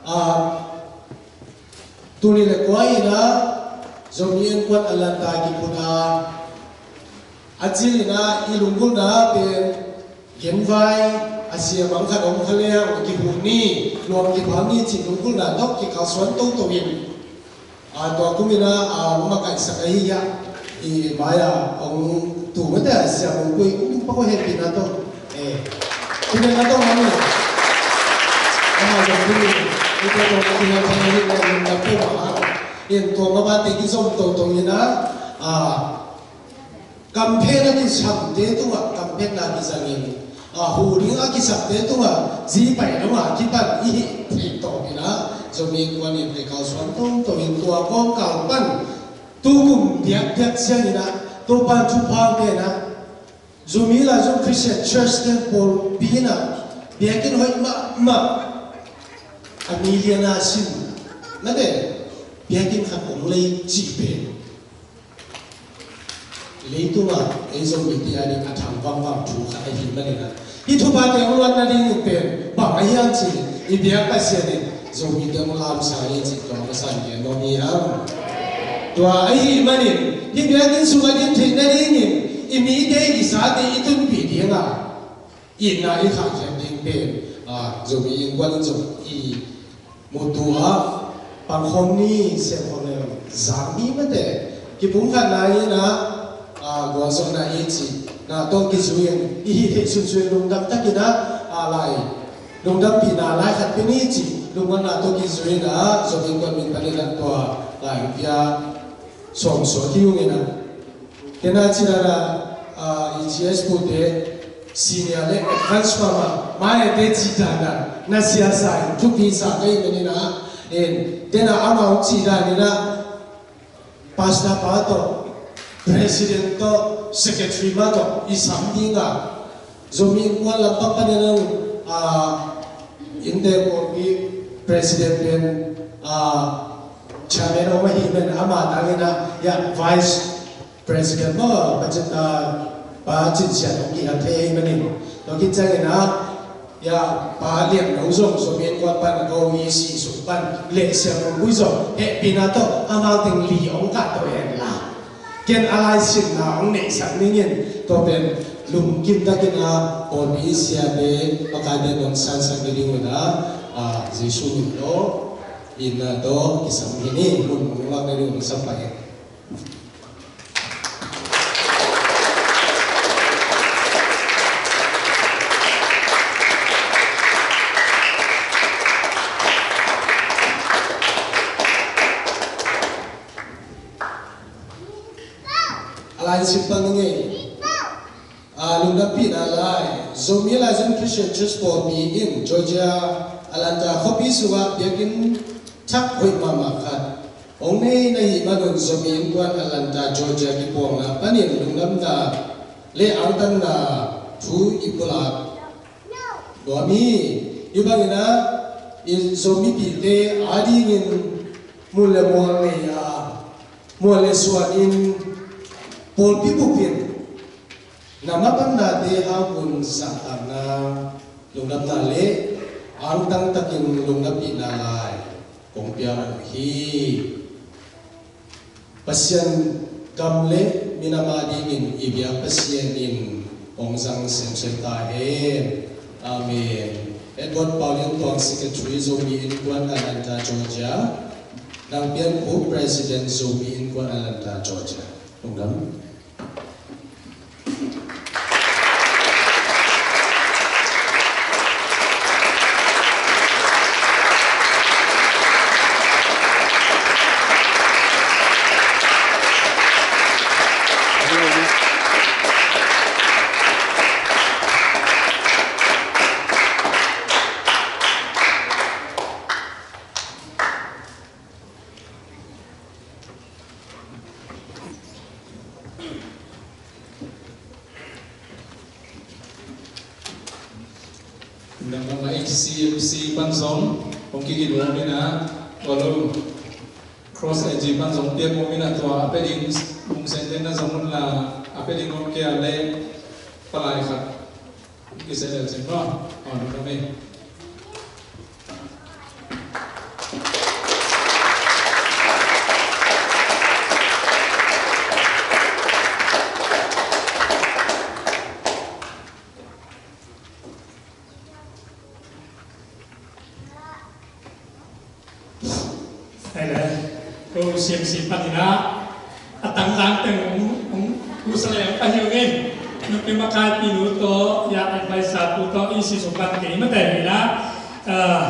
ah, Tuni le kua in ah, Zomi Innkuan Atlanta kiphut a, a cil in ah i lunggulhna pen genvai a siamang khat om kha leng a kihuh ni, luang kipham ni cih lunggulhna tawh kikalsuan toto in, a, tua kum in ah, a, hong makaihsak ahi hiam. I mai-ah hong tu mate a siam hong pui, hong pak aw, hehpihna tawh. Eh, tu mah tawh mah ni. Amah zong tu ni. Tua tawh mah ni, hehpihna hi mah ni, na pua mah. In tua mah bate kizom toto in ah, ah, kamphen a kisamte tungah kamphenna kizang in, ah, hu ding a kisamte tungah zi pai dong a kipan i hih theih tawh in ah, Zomi Innkuan in kikalsuan toto in tua kawmkal pan tukum diakdiak ciangin ah, Topa thupha pen ah, Zomi Laizom Christian Church te pawlpi in ah, biakinn hoih mahmah, a million a sin, mate, biakinn khat hong lei cih pen leitungah ei Zomite a ding a thang vangvang thu khat ahih manin ah, hih thuphate hong luat nadingin pen bang a hiam cih leh, i biak Pasian in Zomite hong lamsang hi cih tua masa in gen nuam hi hang. Tua ahih manin hih biakinn sungah din theih nadingin i mite, i zate i tunpih ding a, itna i khahkhiat ding pen, ah, Zomi Innkuan in zong i mutu ah pangkhawm ni, semkhawm ni, zang ni, mate, kipumkhatna in ah, ah, gualzawhna i cihna tawh kizui in i hih theih sunsun lungdam takin ah, ah, lai lungdampihna lai khat pia ni cih lungdamna tawh kizui in ah, Zomi Innkuan min panin ah tua lai pia sawmsuak hi ung in ah. Kei na ci dan a, ah, E G S pute senior le advance mahmah, mate ci dan a, na siasa in thupi sa ka hih manin ah, in, kei na amau ci dan in ah, pastor pa tawh, president tawh, secretary mah tawh i sam ding a, Zomi Innkuan lampang panin ah, ah, innte pawlpi president pen, ah, chairman om ahih manin ama tangin ah, ya, vice president maw, Pa Cin, ah, Pa Cin Sian hong kihel thei ahih manin, tua khit ciangin ah, ya, Pa Lian Lo zong, Zomi Innkuan pan, ko E C sung pan, le Siam Lung Gui zong, hehpihna tawh amau teng li hong kah to hen la. Ken a laisinna hong neihsak ning in, tua pen lungkim takin ah pawlpi siate, makaite nong sansak ni ding un ah, ah, Jesu min tawh, itna tawh kisam hi ni, mun hong lak ni ding un, sam pah in. A lai sim pan ning ei. Ah, lungdampihna lai. Zomi Laizom Christian Church pawlpi in Georgia, Atlanta khuapi sungah biakinn thak hoih mahmah khat hong nei na hih manun Zomi Innkuan Atlanta, Georgia kipuakna panin lungdamna le angtanna thu i pulak nuam hi. Hih bangin ah, i Zomipihte adingin mun le mual nei a, mual le suan in pawlpi bup in na mapannate hang un zahtakna, lungdamna le angtang takin lungdampihna lai kong pia uh hi. Pasian gam le minam adingin i biak Pasian in hong zang semsem ta hen. Amen. Edward Paulian Tuang, Secretary, Zomi Innkuan Atlanta, Georgia. Nang Pian Khup, President, Zomi Innkuan Atlanta, Georgia. Lungdam. Nang mama C M C pan zong hong kigin nuam in ah, tua lo Cross A G pan zong piak nuam in ah, tua a pia ding Lungsen ten na zong un la, a pia ding nuam kei a leh palai khat kisia lel cin maw? Aw, lungdam ei. Hei le, ko C M C panin ah a tangzang teng hong, hong kusa le hong pahio ngei. Nupi makaipinu tawh, ya advisor pu tawh, E C sung pan kei mate hi na. Ah,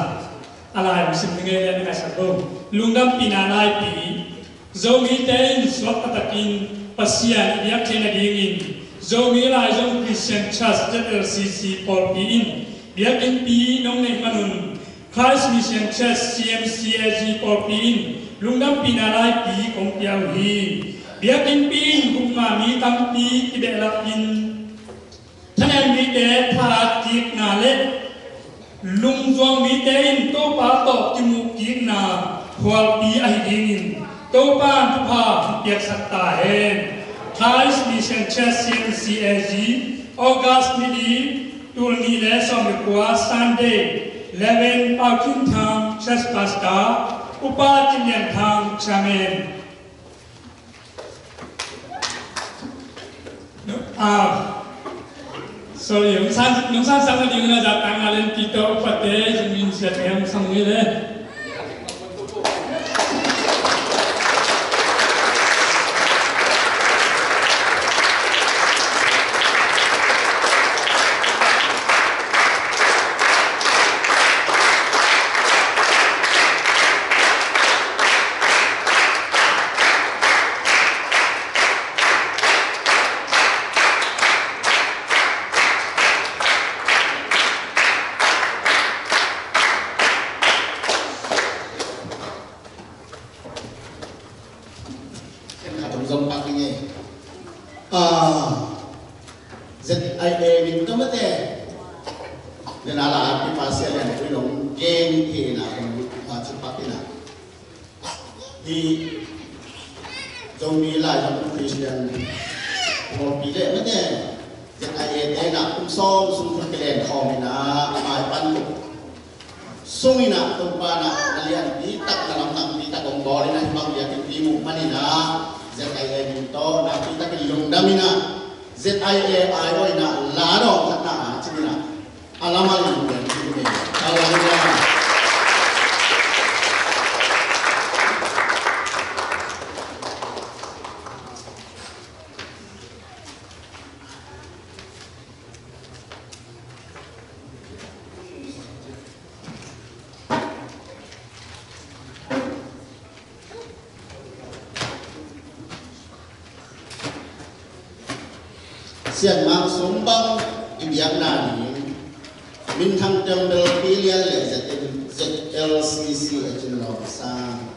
a lai hong sim ngei le na ngaisak bo. Lungdampihna laipi. Zomite in suak taktakin Pasian i biak theihna dingin Zomi Laizom Christian Church, Z L C C, pawlpi in biakinnpi nong neih manun Christ Mission Church, C M C A G, pawlpi in lungdampihna laipi kong pia uh hi. Biakinnpi in gupna mi tampi kibehlap in thanem mite tha kikna le lungzuang mite in Topa tawh kimuh kikna khualpi ahi dingin Topa in thupha hong piaksak ta hen. Christ Mission Church, C M C A G, August ni li, tul nih le sawm le kua, Sunday, Reverend Pau Cin Thang, Church Pastor, Upa Cin Lian Thang, Chairman. Ah, sorry, nong san, nong san sang na ding na za tang na len kito upate, zong in siat em sang ni le. Khat hong zom pak ding e. Ah, Z I A min ka mate. Nena la pi pa sia lian pui long gen hi na kong lut pa chu pak ina. Hi Zomi Laizom Christian pawlpi le mate Z I A te na kum sawm sung khun kilen khawm ina, a mai pan tuk sung ina, Topa na na lianpi tak, na lamdangpi tak hong bawl ina, hi bang biakinnpi muh man ina, Z I A min tawh nakpi takin lungdam ina, Z I A ai aw ina, la dawng khat na a cing ina, a lam a lungdam cing ina. Hallelujah. Sianmang sung bang i biakna ding Minthang Temple Pilian le Z L C C a cin lo sang.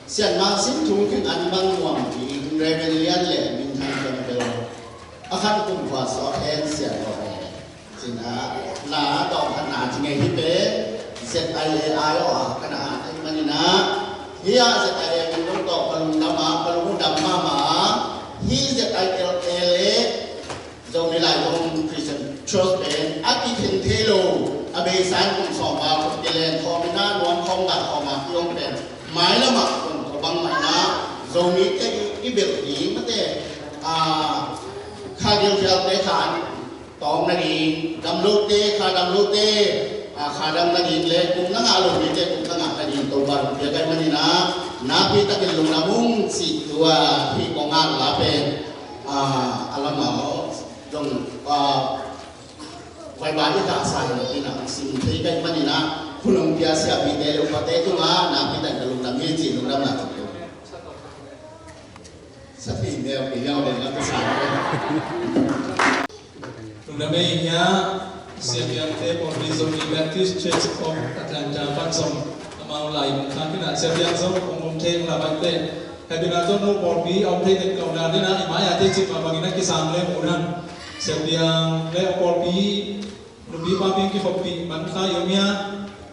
Sianmang sin thung khing an bang nuam ding Reverend Lian le Minthang Temple a khan kum khua sawh en sian lo e. Cina la dawng khat na ci ngei hi pen Z I A ai aw a kana a thei manina. Hi a Z I A min dong tawh palung dam a, palung dam mama a. Hi Z I L A le Zomi Laizom Christian Church pen a kikhen thei lo, a beisa in kum sawm a kum kilen khawm ina, nuam khawm, gat khawm a ki-om pen mailam ah kum khawm bang mah ina, Zomite i, i belh ding mate, a, kha gilfial te khan tawng nading, dam lote kha dam lote, a, kha dam nading le kum na ngah lo mite kum na ngah nading Topa in hong pia kai manina, Nakpi takin lungdam ung cih tua hih kong ngak la pen, ah, a lamah aw, zong, ah, vai ba i tahsa hi lo pi na sim thei ka hih manin ah, khulum pia siapite le upate tungah nakpi takin ka lungdam hi cih lungdamna tuk tuk. Sa thei neu, kei neu den la ka sa neu. Lungdam ei. Hia, Sia Piang te pawlpi Zomi Baptist Church of Atlanta pan zong amau lai mun khan kina Sia Piang zong ong om thei ong la bai te. Hei bina tawh no pawlpi a om thei den kauna dina i mai a te cik ma bangin a kisang le mu nan. Sia Piang le a pawlpi nupi papi kikhoppi man kha i om hia.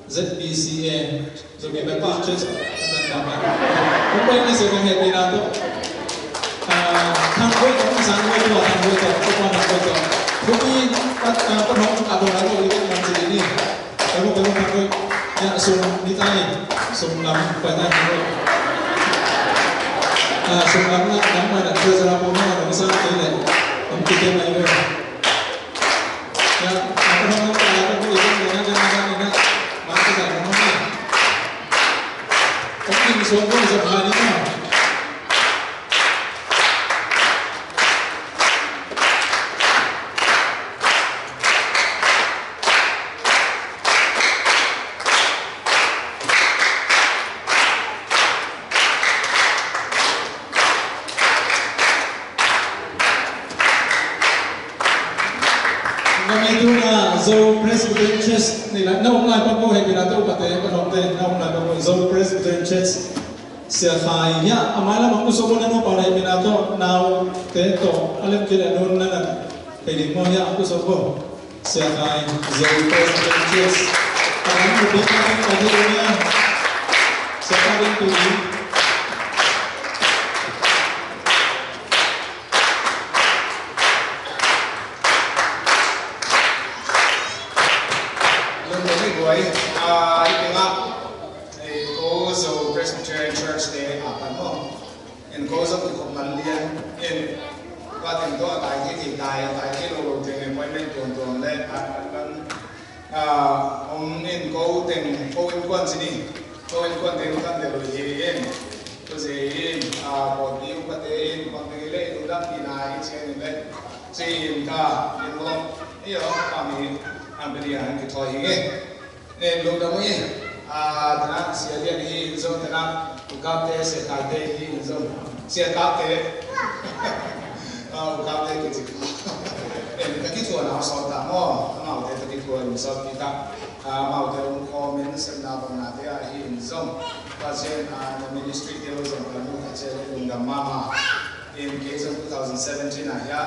Z B C A, Zomi Baptist Church, a tan kama. Kong pai na sia kong hehpihna tawh. Ah, thang koi tawh, sang koi tawh, thang koi tawh, thang koi tawh. Kong pai, ah, kong hong, ah, kong hong, kong hong, kong hong, kong hong. Ya, sum ni tai, sum lam, pai tai, kong hong. Ah, sum lam na, lam na, na, kong hong, kong hong, kong hong, kong hong. Ngami tuna Zo Presbyterian Church ni la, na om lai pa ko hei pina to pate, pa nong te, na om lai pa ko Zo Presbyterian Church. Sia Khai, ya, amai la ma ku so ko na no pa hei pina to, nau te to, alem kile nun na na, hei ding mo ya, ku so ko. Sia Khai, Zo Presbyterian Church. Ka ding ku bik na ka ding ya. Sia Khai ding ku bik. Lungdam ei guai, ah, i tengah, eh, ko Zo Presbyterian Church te a pan maw. En ko Zo kikhop man lian, en, ka teng tawh a tai thei thei tai, tai thei lo lo teng appointment tuan tuan le, a, a, a, ah, om in ko teng, ko innkuan ci ni, ko innkuan teng kan del uh hi in, ko ze in, ah, pawlpi upate in, pawlpi le lungdam pihna i cian in le, ci in ka, in ko, i aw, ka mi, an pe dia, an kithawi hi nge. Nen lungdam hi, ah, tena, Sia Lian hi in zong tena, Ukapte, Sia Kaite hi in zong. Sia Kapte. Ah, Ukapte kici. Nen, ka kithuah na sawt ta maw, amaute ka kithuah in sawt kita. Ah, amaute um khawm in sepna bangna te ah hi in zong. Pasian, ah, na ministry te uh zong ka mu ka cia le lungdam mama. In kei zong two thousand seventeen ah hiah,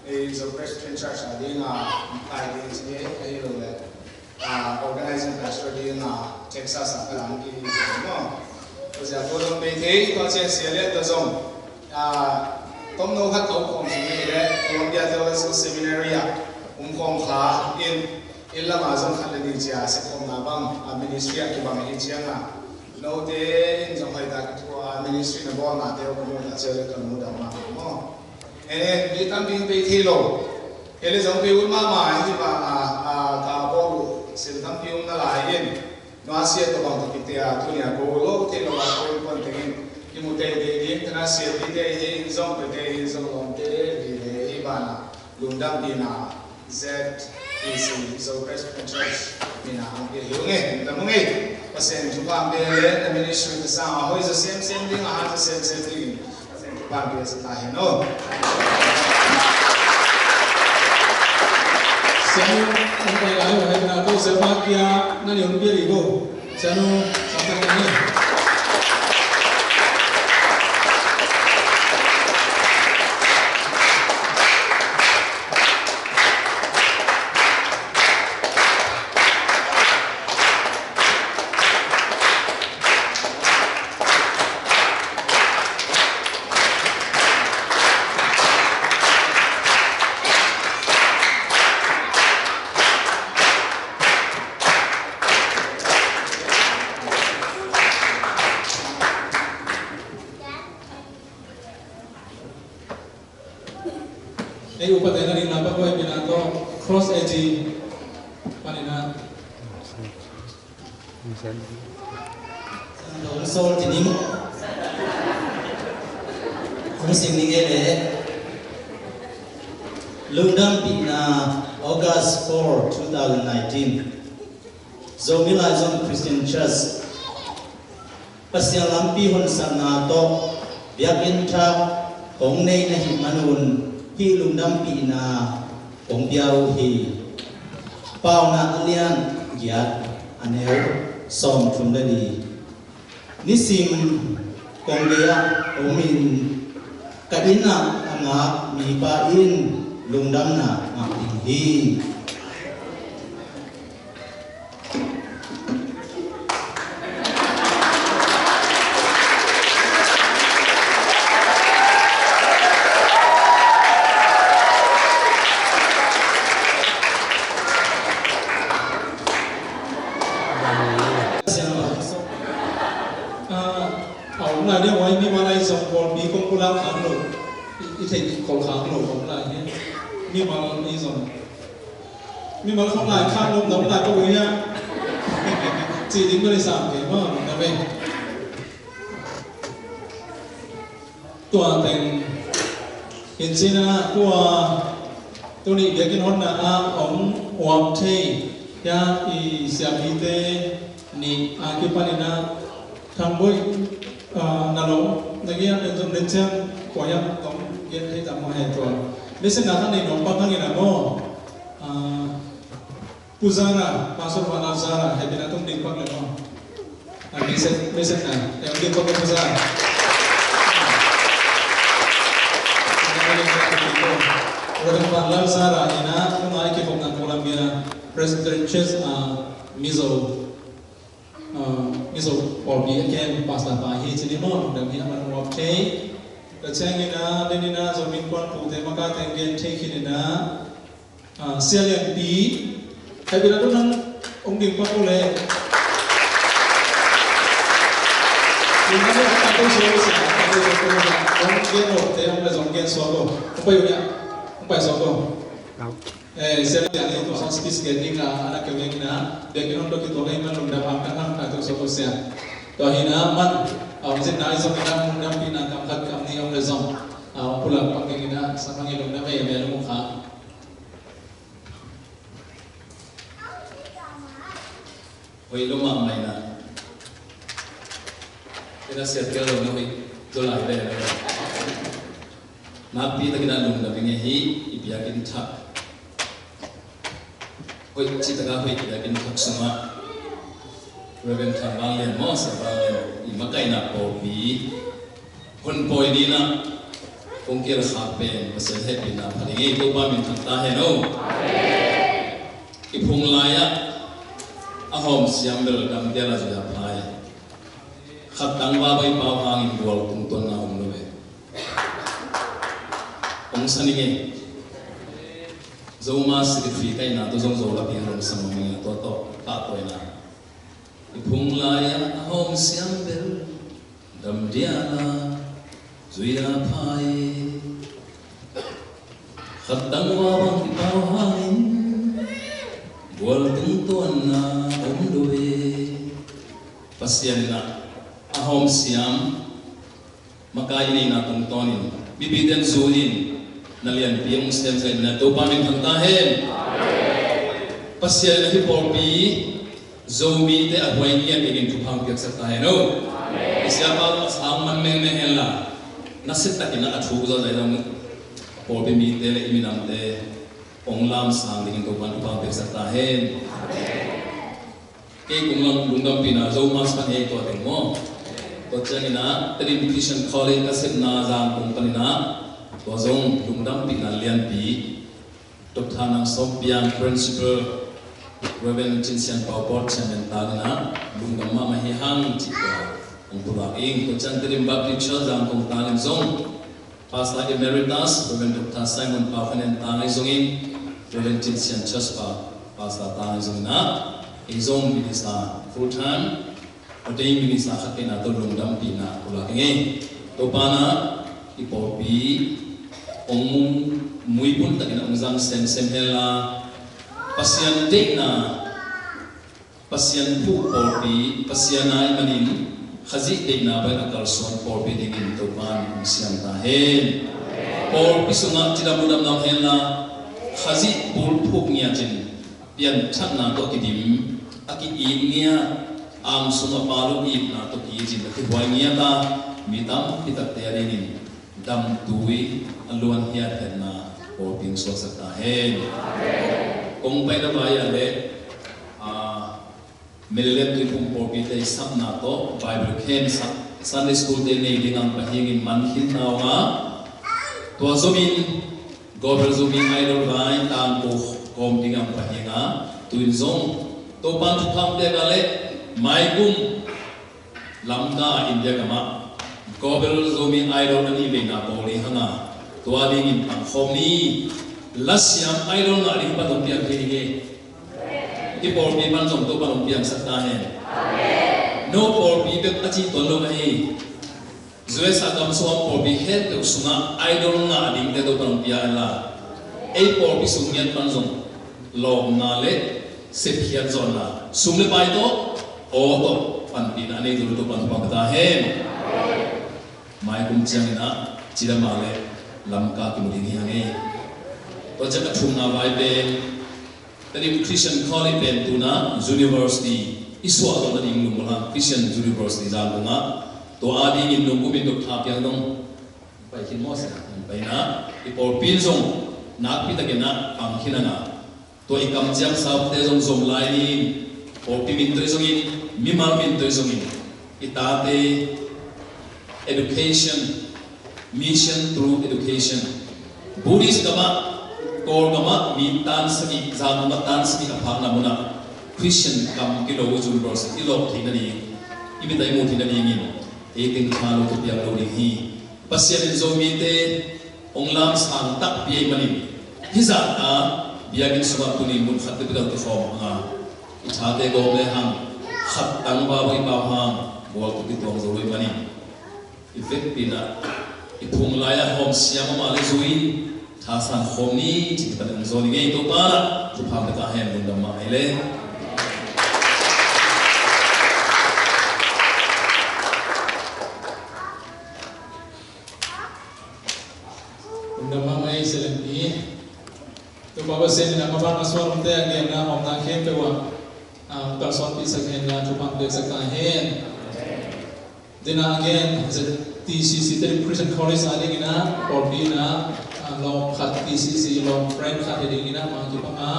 eh, Zo Presbyterian Church ah ding ah, kai ding ci hi, ka hi lo le. Ah, organizing pastor ding, ah, Texas ah ka lang kik hi maw. Tua zia tua dong bei thei, tua ciang Sia Lian tua zong, ah, tomno khat ka um khawm sung hi leh, Columbia Theological Seminary ah um khawm kha in, inn lamah zong khat le nih cia sep khawmna bang, ah, ministry ah kibang hi ciangah, note in zong hoihtak thu a ministry na bawlnate uh ka muh a cia le ka lungdam mahmah maw. Amen. Mi tampi hong pei thei lo. Kei le zong pei ut mahmah hi vang a, a, ka bawl uh sil tampi om na lai in. Nua sia tawh bang tawh kite a, tuni a ko lo thei lo a, ko innkuan teng in kimu teitei ding, tena siapite hi in zong, pete hi in zong, lawmte hi le hi ban a, lungdampihna Z P C, Zo Presbyterian Church, mina hong pia hi ung e, lungdam ung e. Pasian thupha hong pia le, na ministry ka sang a hoih zaw semsem ding, a hat zaw semsem ding. Pasian thupha hong pia sa ta hen aw. Sianu, hong pai lai uh, hei na to, siapa kia, na ni hong pia li go. Sianu, samsak na ni. Ei upate na ding na pa ko ei pina to cross A G panina. Dong sol tining. Hong sim ning ei leh, Lungdampihna, August four, two thousand nineteen. Zomi Laizon Christian Church, Pasian lampi honsatna tawh biakinn thak hong nei na hih manun hih lungdampihna kong pia uh hi. Paunak a lian giat, a neu sawmthum le li. Nisim kong gei-ah omin ka inn ah a ngak mipa in lungdamna ngah ding hi. Ah, a om lai deuh a, mimal a i zong pawlpi kong pulak khak lo, i, i theih khol khak lo om lai hi. Mimal i zong, mimal khong lai khak lo, om lai ko hi a. Ci ding bel i sam kei maw, na ve. Tua teng hi cinah tua tuni biakinn honna ah a om uap thei hia i siamite nih a kipaninah Thang Boih, ah, na lawm na giat en zong den ciang kua hiam tong giat thei tam maw he tua. Message na khan nei nuam pak hangin a maw. Ah, Pu Zara, Pastor Father Zara, hehpihna tawh ding pak le maw. A, message, message na, eh, ding pak le Pu Zara. Reverend Father Zara, ina, nunga i kikhopna Columbia Presbyterian Church, ah, Mizo, ah, Mizo pawlpi a kem pastor pa hi cini maw, dam hi a man uap thei. Ka ciangina, denina, Zomi Innkuan pute makaite gen thei khinina, Ah, Sia Lianpi, hehpihna tawh nang hong ding pak uh leh. Ding nang hong pai suak uh sia, hong pai suak uh sia. Hong gen uh, te hong le zong gen suak uh. Hong pai uh nia, hong pai suak uh. Eh, Sia Lianpi, tua hong speech gen ding a, a na keu gen na. Biakinn hong dok i tua ka hi man lungdam hang ka hang ka tua suak uh sia. Tua hi na man, ah, hong zin na i zong na lungdampihna kam khat kam nih hong le zong. Ah, hong pulak pak ding hi na, sa hang i lungdam ei a mel hong kha. Hoih lua mahmah ina. Ina siat kei lo na hoih zaw lai ve. Nakpi takin a lungdam ing ei hi, i biakinn thak. Hoih cih taka hoih biakinn thak sungah Reverend Thang Vang Lian maw, Sia Vang Lian, i makaihna pawlpi hon pawi dinah kong kial khak pen Pasian hehpihna pha ding hi. Topa min thang ta hen o. I phung lai-ah a hawm siam bel dam dial a zui a phai. Khat tangval bang i pau hangin gual tungtuanna om lo ve. Hong sa ning ei. Zoma secretary kaihna tawh zong Zo lapi hong sa mawk ning a tua tawh tahtawina. I phung lai-ah a hawm siam bel dam dial a zui a phai. Khat tangval bang i pau hangin gual tungtuanna om lo e. Pasian inah a hawm siam makai i neihna tungtawnin mipite in zui-in na lianpi hong sem zaw in na Topa min thang ta hen. Pasian in a hih pawlpi Zomite a huai ngiat dingin thupha hong piaksak ta hen o. I siapa a sang man mengmeng hen la, nasia takin a thuk zawh zai zong pawlpi mite le i minamte hong lamsang dingin Topa in thupha hong piaksak ta hen. Kei kong lungdampihna Zomi Mass pan hi ei tua teng maw. Tua ciangin ah Tedim Christian College ka sepna zan kong panin ah tua zong lungdampihna lianpi Doctor Nang Sawm Piang Principal, Reverend Cin Sian Pau Board Chairman tangin ah lungdam mahmah hi hang cih tua hong pulak ing. Tua ciang Tedim Baptist Church zan kong tangin zong Pastor Emeritus Reverend Doctor Simon Pau Khan Nen tang ahi zongin, Reverend Cin Sian Church pa Pastor tang ahi zongin ah, ei zong minister full time ordained minister khat kei na tawh lungdampihna pulak ing ei. Topa in ah i pawlpi hong muipun takin hong zang semsem hen la, Pasian deihna Pasian phuh pawlpi, Pasian a i manin Khazih deihna pen a kalsuan pawlpi dingin Topa'n hong siam ta hen. Pawlpi sungah cidam ludam ngam henla, Khazih bulphuh ngiatin pianthakna tawh kidim, a ki-it ngiat, aam sungah pal uh itna tawh ki-itin a kihuai ngiat a, mi tampi takte a dingin damtui a luan hiathiatna pawlpi hong suaksak ta hen. Kong paina vai ah leh, ah, Maryland Tuiphum pawlpite i sapna tawh Bible khensak, Sunday school te nei ding ang pahingin man khin ta ung a, tua zomin Gospel Zomi Idol vai tangko kawm ding ang pahinga, tu-in zong Topa'n thupha hong pia ka leh, maikum Lamka, India gamah Gospel Zomi Idol a nih veina bawl ding hang a, tua dingin pangkhawm ni. Lasiam Idol ngah ding pan hong piang thei ding hi. I pawlpi pan zong Topa'n hong piangsak ta hen. No pawlpi bek a cih tuan lo ahi. U S A gam sung pawlpi khempeuh sungah Idol ngah dingte Topa'n hong pia inla, ei pawlpi sung ngiat pan zong lawpna le sepkhiat zawhna, sum le pai tawh, aw tawh panpihna a nei ding Topa'n hong pia ta hen. Maikum ciangin ah cidam a leh Lamka kimu ding hi hang e. Tua ciang a thumna vai pen Tedim Christian College pen tu-in ah university i suah zawh nading lungmuang, Christian University Zangkong ah, tua a dingin nungkumin doctor piang dong pai khin maw sia, pai in ah, i pawlpi in zong nakpi takin ah pang khin hang a, tua i kamciam saute zong zom lai ni. Pawlpi min tawh zongin, mimal min tawh zongin, i tate education, mission through education. Buddhist gamah, Kawl gamah mi tan sagih, Zangkong ah tan sagih a phakna munah Christian kam kilo University i lawp theih nading, i mit ah i mu theih nadingin ei teng kha lo, thupiang lo ding hi. Pasian in Zomite hong lamsang takpi ahih manin, hih zah a biakinn sungah tuni mun khat capital kikhawm hang a, i thate gawm le hang, khat tangval i pau hang, bual tuk i tuang zo lo ahih manin, i vekpi in ah, i phung lai-ah hawm siam a mah le zui in, thasan khawm ni, cih pan hong zawn i ngei. Topa in ah thupha pia ta hen. Lungdam mah hi leh. Lungdam mahmah ei, Selempi. Topa Pasian in a maban a suan omte a genna hawmna khempeuh ah, ah, kalsuanpihsak henla, thupha piaksak ta hen. Tua in ah a gen, Z T C C, Tedim Christian College a dingin ah, pawlpi in ah, ah, lawm khat, T C C lawm friend khat hi dingin ah, mah kipang a,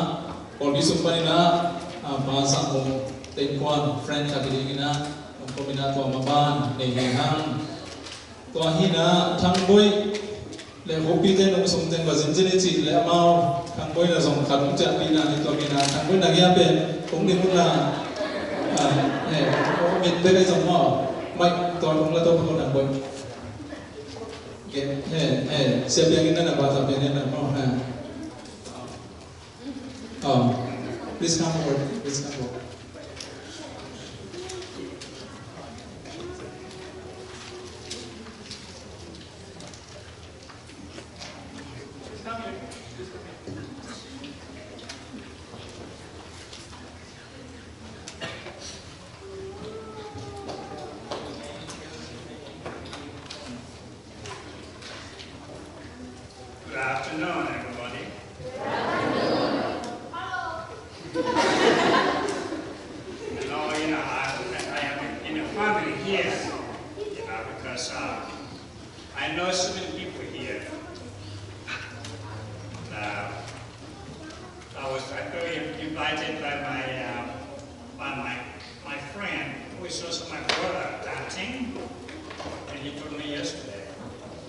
pawlpi sung panin ah, ah, Pa Sang Mung te innkuan friend khat hi dingin ah, lawm kawmin ah tua maban nei hi hang. Tua hi in ah Thangboi le Hopite nungsung teng va zinzin i cih leh amau Thangboi na zong khat hong ciahpih na hi. Tua hi in ah Thangboi na ngiat pen hong ding un la, ah, eh, mit bek ahi zong maw, maih tua hong la to ko Thangboi. Ke, eh, eh, sia piang in na na ba ta piang in na maw, eh. Oh, please come forward. Please come forward. Good afternoon, everybody. You know, you know, I, I am in a family here, you know, because, uh, I know so many people here. Uh, I was actually invited by my, um, by my, my friend, who is also my brother, Tanting, and he told me yesterday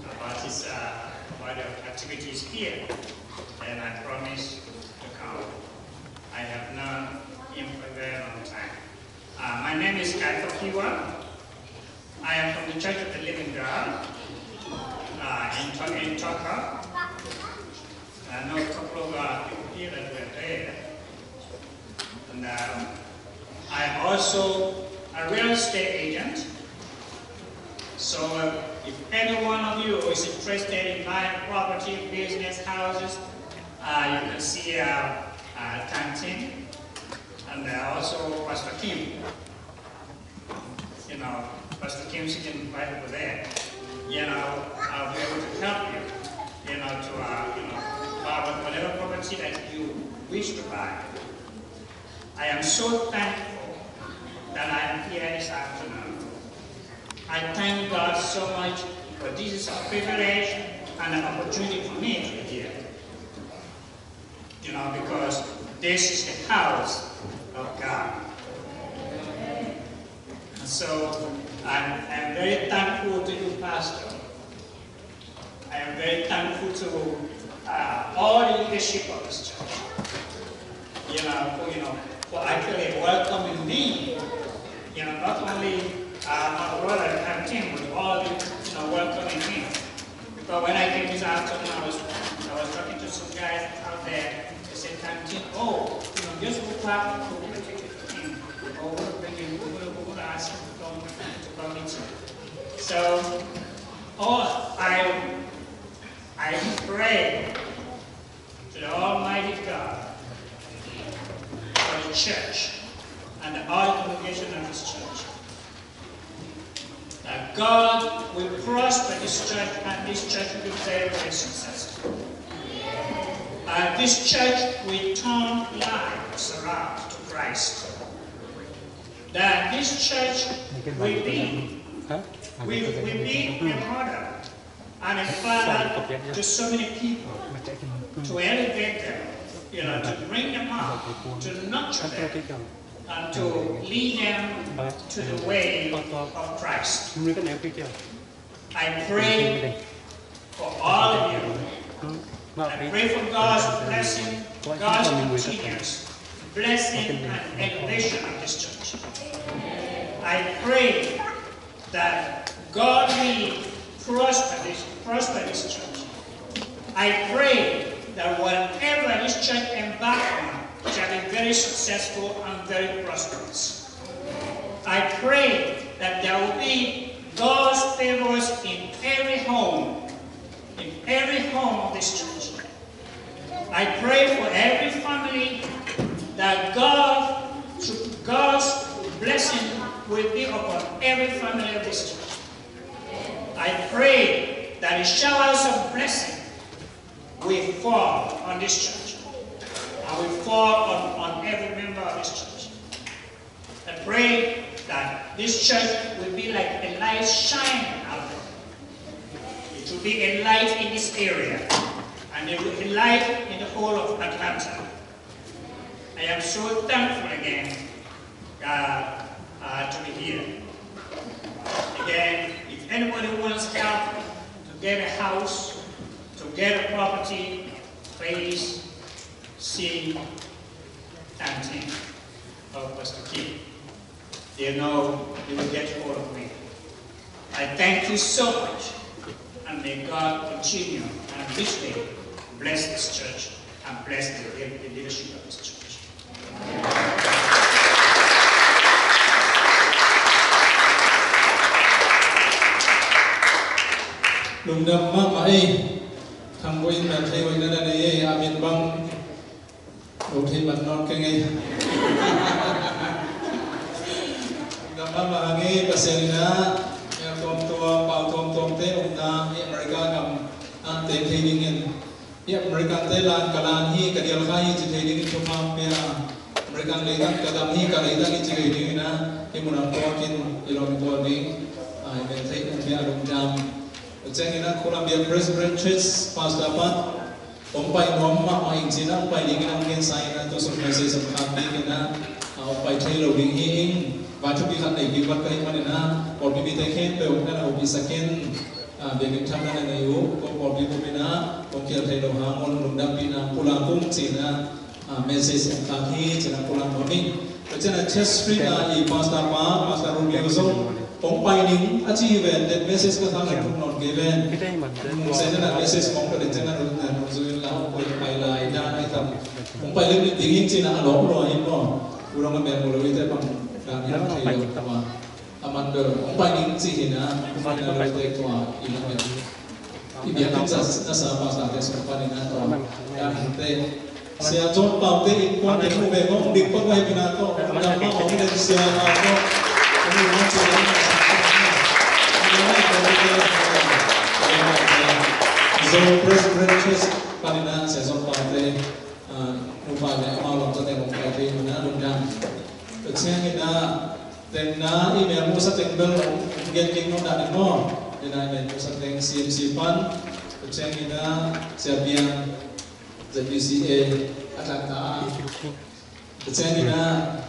about his, uh, about the activities here, and I promised to come. I have known him for a very long time. Uh, my name is Kaifa Kiwa. I am from the Church of the Living God, uh, in To-, in Toka. I know a couple of, uh, people here that were there. And, um, I am also a real estate agent. So, uh, if any one of you is interested in buying property, business, houses, uh, you can see, uh, uh, Tantin and, uh, also Pastor Kim. You know, Pastor Kim sitting right over there. You know, I'll be able to help you, you know, to, uh, you know, buy what- whatever property that you wish to buy. I am so thankful that I am here this afternoon. I thank God so much for this is a privilege and an opportunity for me to be here. You know, because this is the house of God. And so I'm, I'm very thankful to you, Pastor. I am very thankful to, uh, all the leadership of this church. You know, for, you know, for actually welcoming me. You know, not only, uh, my brother and Kim, but all the, you know, welcoming me. Because when I came this afternoon, I was, I was talking to some guys out there. They said, "Canteen, oh, you know, just go back to the King. Or we'll bring him, we'll, we'll ask him to come, to come meet you." So, oh, I, I pray to the Almighty God for the church and the whole congregation of this church, that God will prosper this church, and this church will be very, very successful. And this church will turn lives around to Christ. That this church will be, will, will be a model and a father to so many people, to elevate them, you know, to bring them up, to nurture them, and to lead them to the way of Christ. I pray for all of you. I pray for God's blessing, God's continuous blessing and elevation of this church. I pray that God will prosper this, prosper this church. I pray that whatever this church embark on shall be very successful and very prosperous. I pray that there will be God's favors in every home, in every home of this church. I pray for every family that God, God's blessing will be upon every family of this church. I pray that the showers of blessing will fall on this church and will fall on, on every member of this church. I pray that this church will be like a light shining out there. It will be a light in this area, and it will be a light in the whole of Atlanta. I am so thankful again, uh, uh, to be here. Again, if anybody wants help to get a house, to get a property, please see Tantin or Pastor Kim. They know they will get hold of me. I thank you so much, and may God continue and richly bless this church and bless the, the leadership of this church. Lungdam mahmah ei. Thang Boih in mel thei hoihna na nei ei, a min bang lo thei man nawn keng ei. Lungdam mahmah hang ei, Pasian in a mel tuamtuam, pau tuamtuamte omna i America gam ah teng thei dingin, i American te lan ka lan hi, ka dial kha hi ci thei dingin thupha pia. American leitang ka dam hi, ka leitang hi ci thei dingin a, i mun a pawlkhat in i lawm i bawl ding, a, i mel theih ding pia a lungdam. Tua ciangin a Columbia Presbyterian Church Pastor pan hong pai nuam mahmah ing ci-in a, hong pai dingin a hong gensa in a, tua sung message hong khak dingin a, a, hong pai thei lo ding hi ing. Vai thupi khat nei ding vat ka hih manin a, pawlpi mite khempeuh in a, hong pi sak in. A, biakinn tham na na nei uh, ko pawlpi bup in a, kong khial thei lo hang un lungdampihna pulak ung ci-in a, a, message hong khak hi ci-in a pulak nuam ing. Tua ciangin a Church Street a i pastor pa, Pastor Romeo zong hong pai ning a ci hi ven, den message ka khak in thuk nawn kei ven. Hong sen in a message hong ka den ciangin a nung, nung zui in la hong pai, pai lai dan a hi tam. Hong pai lem ding hi ci-in a, a lawm lua hi maw. U dong a mel mu lo hi te bang dan hi thei lo maw. A man bel hong pai ning ci hi na, hong pai na lo te tua i na bel. I biakinn sa, na sa pastor te sung pan i na tua. Ka hing te. Sia John Pau te in kuan te mu ve ngong dik pak vai pi na tua. Dam ma ong den sia ma tua. Ong i ong sia na sa. Zo Presbyterian Church panin ah Sia Zon Pau te, ah, nupa le amau lam tate hong pai thei un ah lungdam. Tua ciangin ah, tengna i mel musa teng bel hong gen kik nuam dah ni maw. Tengna i mel musa teng C M C pan. Tua ciangin ah Sia Biang, Z B C A Atlanta. Tua ciangin ah,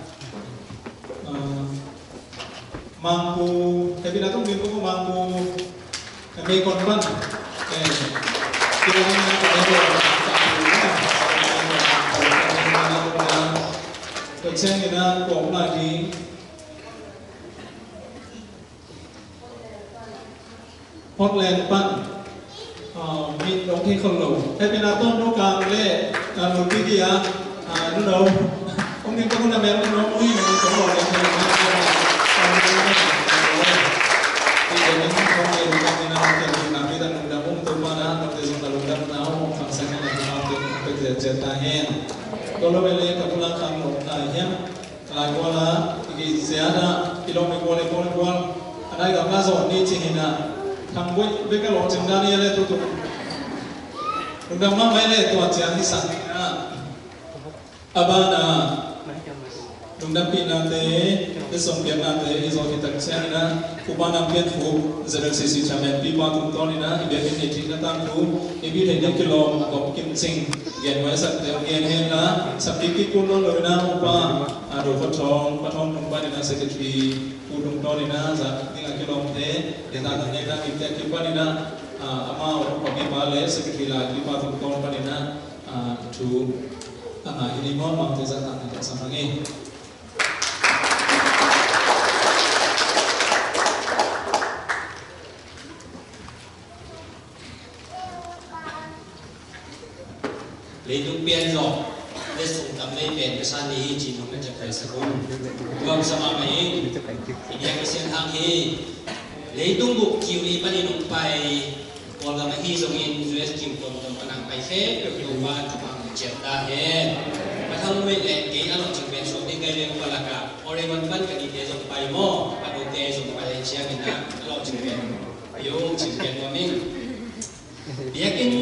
ah, Mangpu, hehpihna tawh hong ding ko Mangpu, eh, Mei Kon pan. Eh, kina na ka Mei Kon. Tua ciangin ah, Kuak Na Ging, Portland pan, ah, min dong thei khol lo. Hehpihna tawh no kang le, ah, nunpi kia, ah, nuno. Hong ding tawh hun a mel nuno, ui, min dong lo le. Tua lo mele ka pula kang lo ta hiam. Lai kuala, i ki sia na, i lawm i kual, i kual, i kual. A nai gam na zawh ni ci hi na. Thang buai, bek a lawh cing dan i a le tutu. Lungdam mahmah i le tua ciang hi sak hi na. A ban a, lungdampihnate, i sawmpiaknate, i zawh hi tak ciang hi na. Upa Nam Pian Phup, Z L C C chairman, pipa tungtawn hi na, i biakinn i thihna tangthu, i bi thei ding kilawm, a kop kim cing. Gen huai sakte hong gen hen la, sakpi kik kul nawn lo in ah Upa, a, Do Khuat Thawng, Pa Thawng Thung panin ah secretary, Pu Thung Tawn in ah, za ding a kilawmte, ding a dang ding a kim tek kim panin ah, a, amau, Upa pipa le secretary la, pipa Thung Tawn panin ah, a, thu, a, hi ni maw, mangte za tak ni tak sa mang e. Leitung pian zawh, le sung tam lei pen ka san ni hi ci nong na cak kai sa kun. Tuam sa mah mah in, i diak ka sian hang hi. Leitung buk kiu li panin hong pai, Kawlgam ahi zongin U S kiu tuamtuam pan hong pai khempeuh Topa thupha hong ciat ta hen. Mathang mei le kei a lawhcing pen suak ding kai leng palak ah Oregon pan ka nite zong pai maw, ka note zong pai ciangin ah a lawhcing pen pai ung cing pen nuam ing. Biakinn,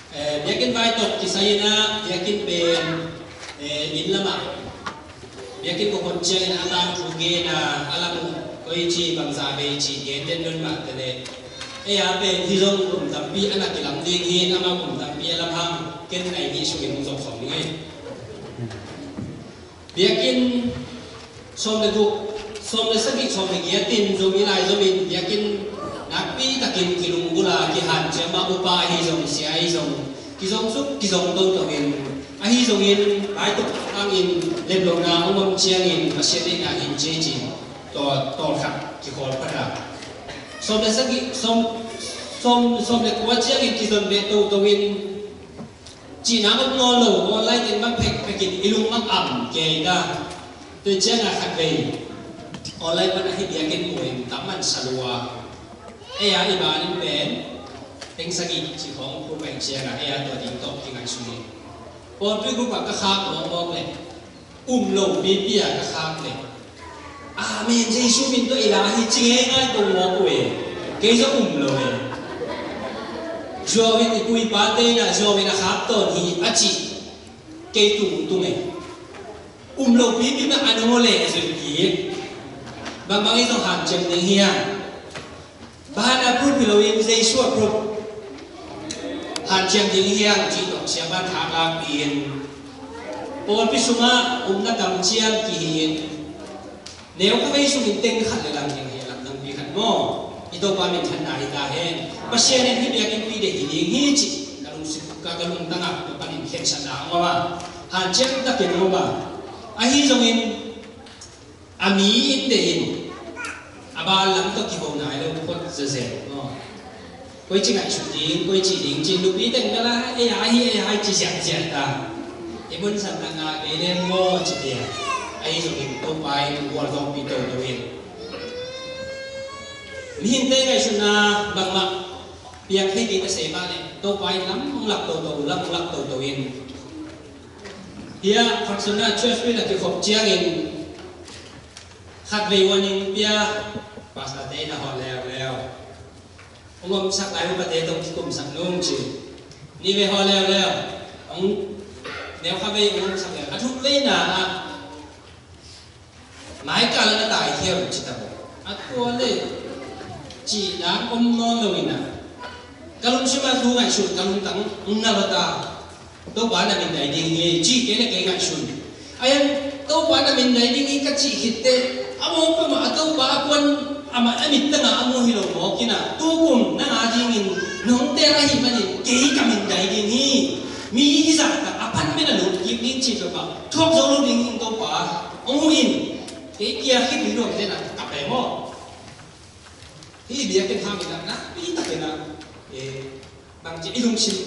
eh, biakinn vai tawh kisai in ah, biakinn pen, eh, inn lamah. Biakinn kong hon ciangin a tangthu gen a, a lam uh koici bangzah vei ci gen den don mah tele. Ei a pen hi zong kum tampi a na kilam ding hi, amah kum tampi a lam hang, ken nai nih sungin hong zong sawm ding hi. Biakinn sawm le guk, sawm le sagih, sawm le giat in zom i lai zom in biakinn nakpi takin kilunggulh a kihanciam a upa ahi zong sia ahi zong kizong suk kizong toto in ahi zongin bai tuk hangin lemlohna hong om ciangin Pasian deihna hin cici tawl, tawl khat kikhawl phat a sawm le sagih, sawm, sawm, sawm le kua ciangin kizon beh toto in cihna bang nawn lo, online in bang phek phek in i lung bang am kei ta. Tua ciang a khat vei online pan ahi biakinn mu in tam man sa lua. Ei a i ban in pen teng sagih ci khawng phu pai ciang a ei a tua ding tawh kingaihsun in pawlpi group ah ka khak mawkmawk le um lo pipi a ka khak le, Amen, Jesu min tawh i la hi ci ngeingai kong mawk uh e. Kei zong um lo e. Zuau in i pu i pate in ah zuau in a khak tawn hi a cih kei tung tung e. Um lo pipi mah a nung aw le a zui kik. Bangbang i zong hanciam ding hiam? Bang hang a proof hi loin Jesu a proof hanciam ding hiam cih tawh siapa thaklakpi in pawlpi sungah upna kamciam kihi in neu kha vei sungin teng khat le lam ding hi lam dangpi khat maw? I Topa minthanna hi ta hen. Pasian in hih biakinnpi deih hi ding hi cih ka lungsim, ka, ka lungtang ah ka panin khensatna a om a hanciam takin a om a ahi zongin a mi in deih in a ban lam tawh kiho nai lo phot zezen maw? Koici ngaihsut ding, koici ding ci nupi teng ka la ei a hi ei a hi ci ziahziah ta. I mun san tang a kei lem maw ci tia ahi zongin Topa in gualzawhpih toto in mihingte ngaihsutna bangmah piak thei kei ta sei mah le Topa in lam hong lak toto, lam hong lak toto in Hia, Khaksuna Church Field a kikhop ciangin khat vei warning pia, pastor te in a hawh leuleu. Hong omsak lai upate tawh kikumsak nung ci. Nih vei haw leuleu. Hong neu kha vei hong omsak leu. A thum veina ah mai kal ah na taikhia uh ci ta bawk. A tua le cihna om nawn lo in ah ka lungsim ah thu ngaihsun ka lungtang na va ta. Topa na min dai ding hi, cih kei le kei ngaihsun. A hian, Topa na min dai ding hi ka cih khit teh, a mawngpamah a Topa a puan amah a mittangah a mu hi lo mawk in ah, tukum nang a dingin nong tel ahih manin kei ka min dai ding hi. Mi hi zahtak a pan min a lut kik ding cih peuhmah thuak zo lo ding hi Topa, hong huh in. Kei kia khit ni luang zen ah ka pe maw? Hih biakinn hangin ah nakpi takin ah, eh, bangci i lungsim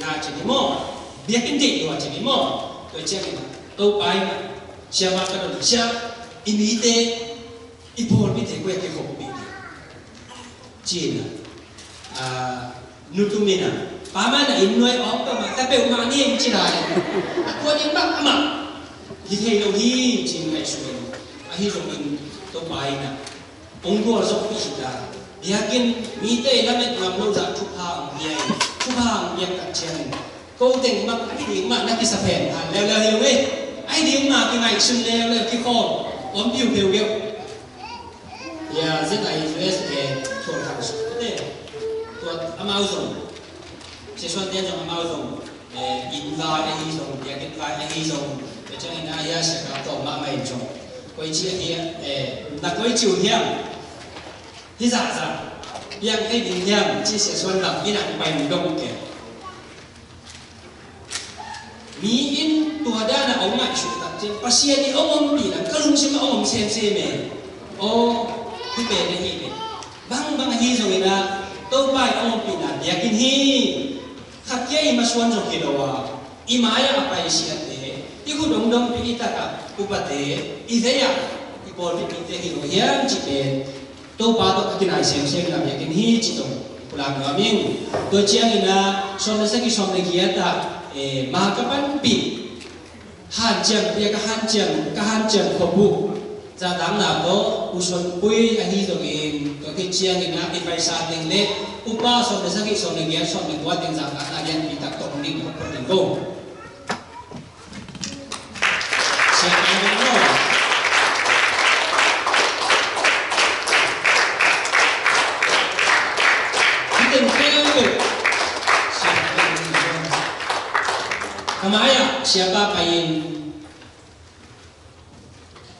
na ci ni maw? Biakinn deih lua ci ni maw? Tua ciangin ah Topa in ah, siapa ka don, sia, i mite, i pawlpite kua kikhopih ding ci-in ah, ah, nu tum in ah, pa mah na inn nuai awk peuhmah, ta peuhmah ni eng ci lai. A tua ding mah amah hi thei lo hi ci-in ngaihsun in, ahi zongin Topa in ah hong gualzawhpih hi ta. Biakinn mite i lamet ngam lo zah thupha hong pia in, thupha hong piak tak ciangin ko teng mah, ahi ding mah na kisa phen phan leuleu hi lo ngei. Ahi ding mah kingaihsun leuleu, kikhawm om piu peugeuh. Ya, Z I U S ke thuan khang suk te. Tua amau zong, Sia Suan te zong amau zong, eh, inn vai ahi zong, biakinn vai ahi zong, tua ciangin ah ya sia ka tawm mahmah in zong, koici ahi, eh, na koici uh hiam? Hi zahzah piang thei ding hiam ci Sia Suan lam in ah pai dong ke. Mi in tua dan a hong ngaihsut tak ciang Pasian in hong ompihna ka lungsim ah hong om semsem e. Aw, hih pen ahi ve. Bangbang ahi zongin ah Topa in hong ompihna biakinn hi. Khat kia i masuan zong hi lo a, i mai-ah a paisiate, i khut hong dongpih i tak ah upate, i vei-ah i pawlpi mite hi lo hiam cih pen Topa tawh a kinai semsem na biakinn hi cih tawh pulak nuam ing. Tua ciangin ah sawm le sagih, sawm le giat ah, eh, Maka panpih hanciam, pia ka hanciam, ka hanciam khop uh zahtakna tawh U Suan Pui ahi zongin, tua khit ciangin ah i paisa teng le upa sawm le sagih, sawm le giat, sawm le kua teng zahtakna lianpi tak tawh hong ding khop ding ko. Siapa ding lo. Hih teng peuhpeuh siapa ding lo. Ka mai-ah siapa pai-in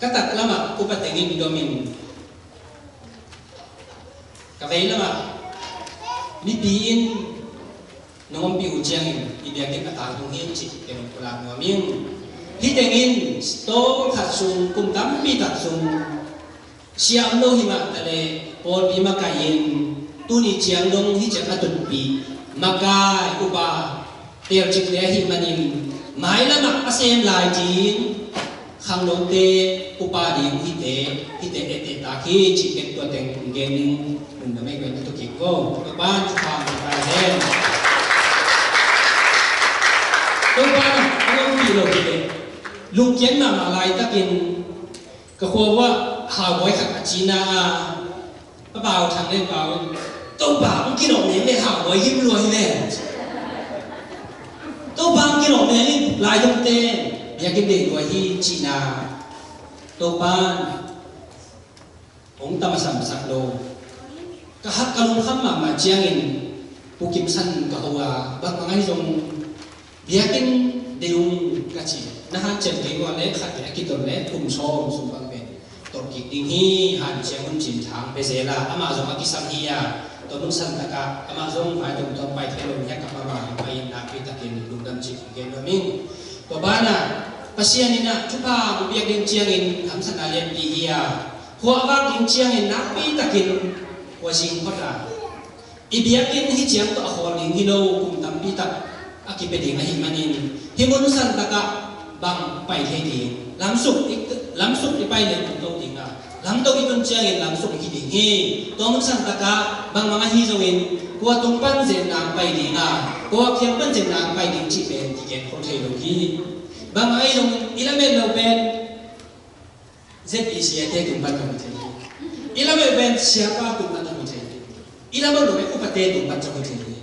ka tak lamah upa teng in dom in, ka vei lamah mipi in nong ompih uh ciangin i biakinn a tangtung hi cih pen pulak nuam ing. Hih teng in store khat sung kum tampi tak sung sia om lo hi mah ta leh pawlpi makai in tuni ciang dong hih ciang a tutpih makai upa telcik le ahih manin mailamah a sem lai ding khangnote upa ding hihte, hihte etteh tak hi cih pen tua teng gen ning. Nunna mei pen a tukik ko. Topa in thupha hong pia hen. Topa in a hong ompih lo hi leh lungkiat mahmah laitakin ka khua uah haubawi khat a cina a, a pau thang le pau in, Topa hong kinawh meng le haubawi him lua hi ve. Topa hong kinawh meng in lai dongte biakinn deih lua hi cihna. Topa in hong tam a samsak lo. Ka hak ka lungkham mahmah ciangin Pu Kim San ka ho a, bang bang ahi zong biakinn deih ung ka ci. Na hanciam kei ua le khat le a kiton le kum sawm sung bang pen tolh kik ding hi, hanciam hun cin thang pia zel a, amah zong a kisam hi a, tua mun san takah amah zong vai tongtong pai thei lo hi a, kap mahmah hi pai in nakpi takin lungdam cih gen nuam ing. Tua banah Pasian in ah thupha hong piak ding ciangin hamsatna lianpi hi a, khua a vak ding ciangin nakpi takin khua zing phot a, i biakinn hih ciang tawh a khawl ding hi lo, kum tampi tak a kipia ding ahih manin hih mun san takah bang pai thei ding, lamsuk i, lamsuk i pai leh kum to ding a, lamto i tun ciangin lamsuk i hi ding hi. Tua mun san takah bang bang ahi zongin kua tung pan zen nang pai ding a, kua kiang pan zen nang pai ding cih pen kigen khol thei lo hi. Bang bang ahi zongin i lamet lo pen Z B C A te tung pan hong thei hi. I lamet pen siapa tung pan hong thei hi. I lam a lo e, upate tung pan zong hi thei hi.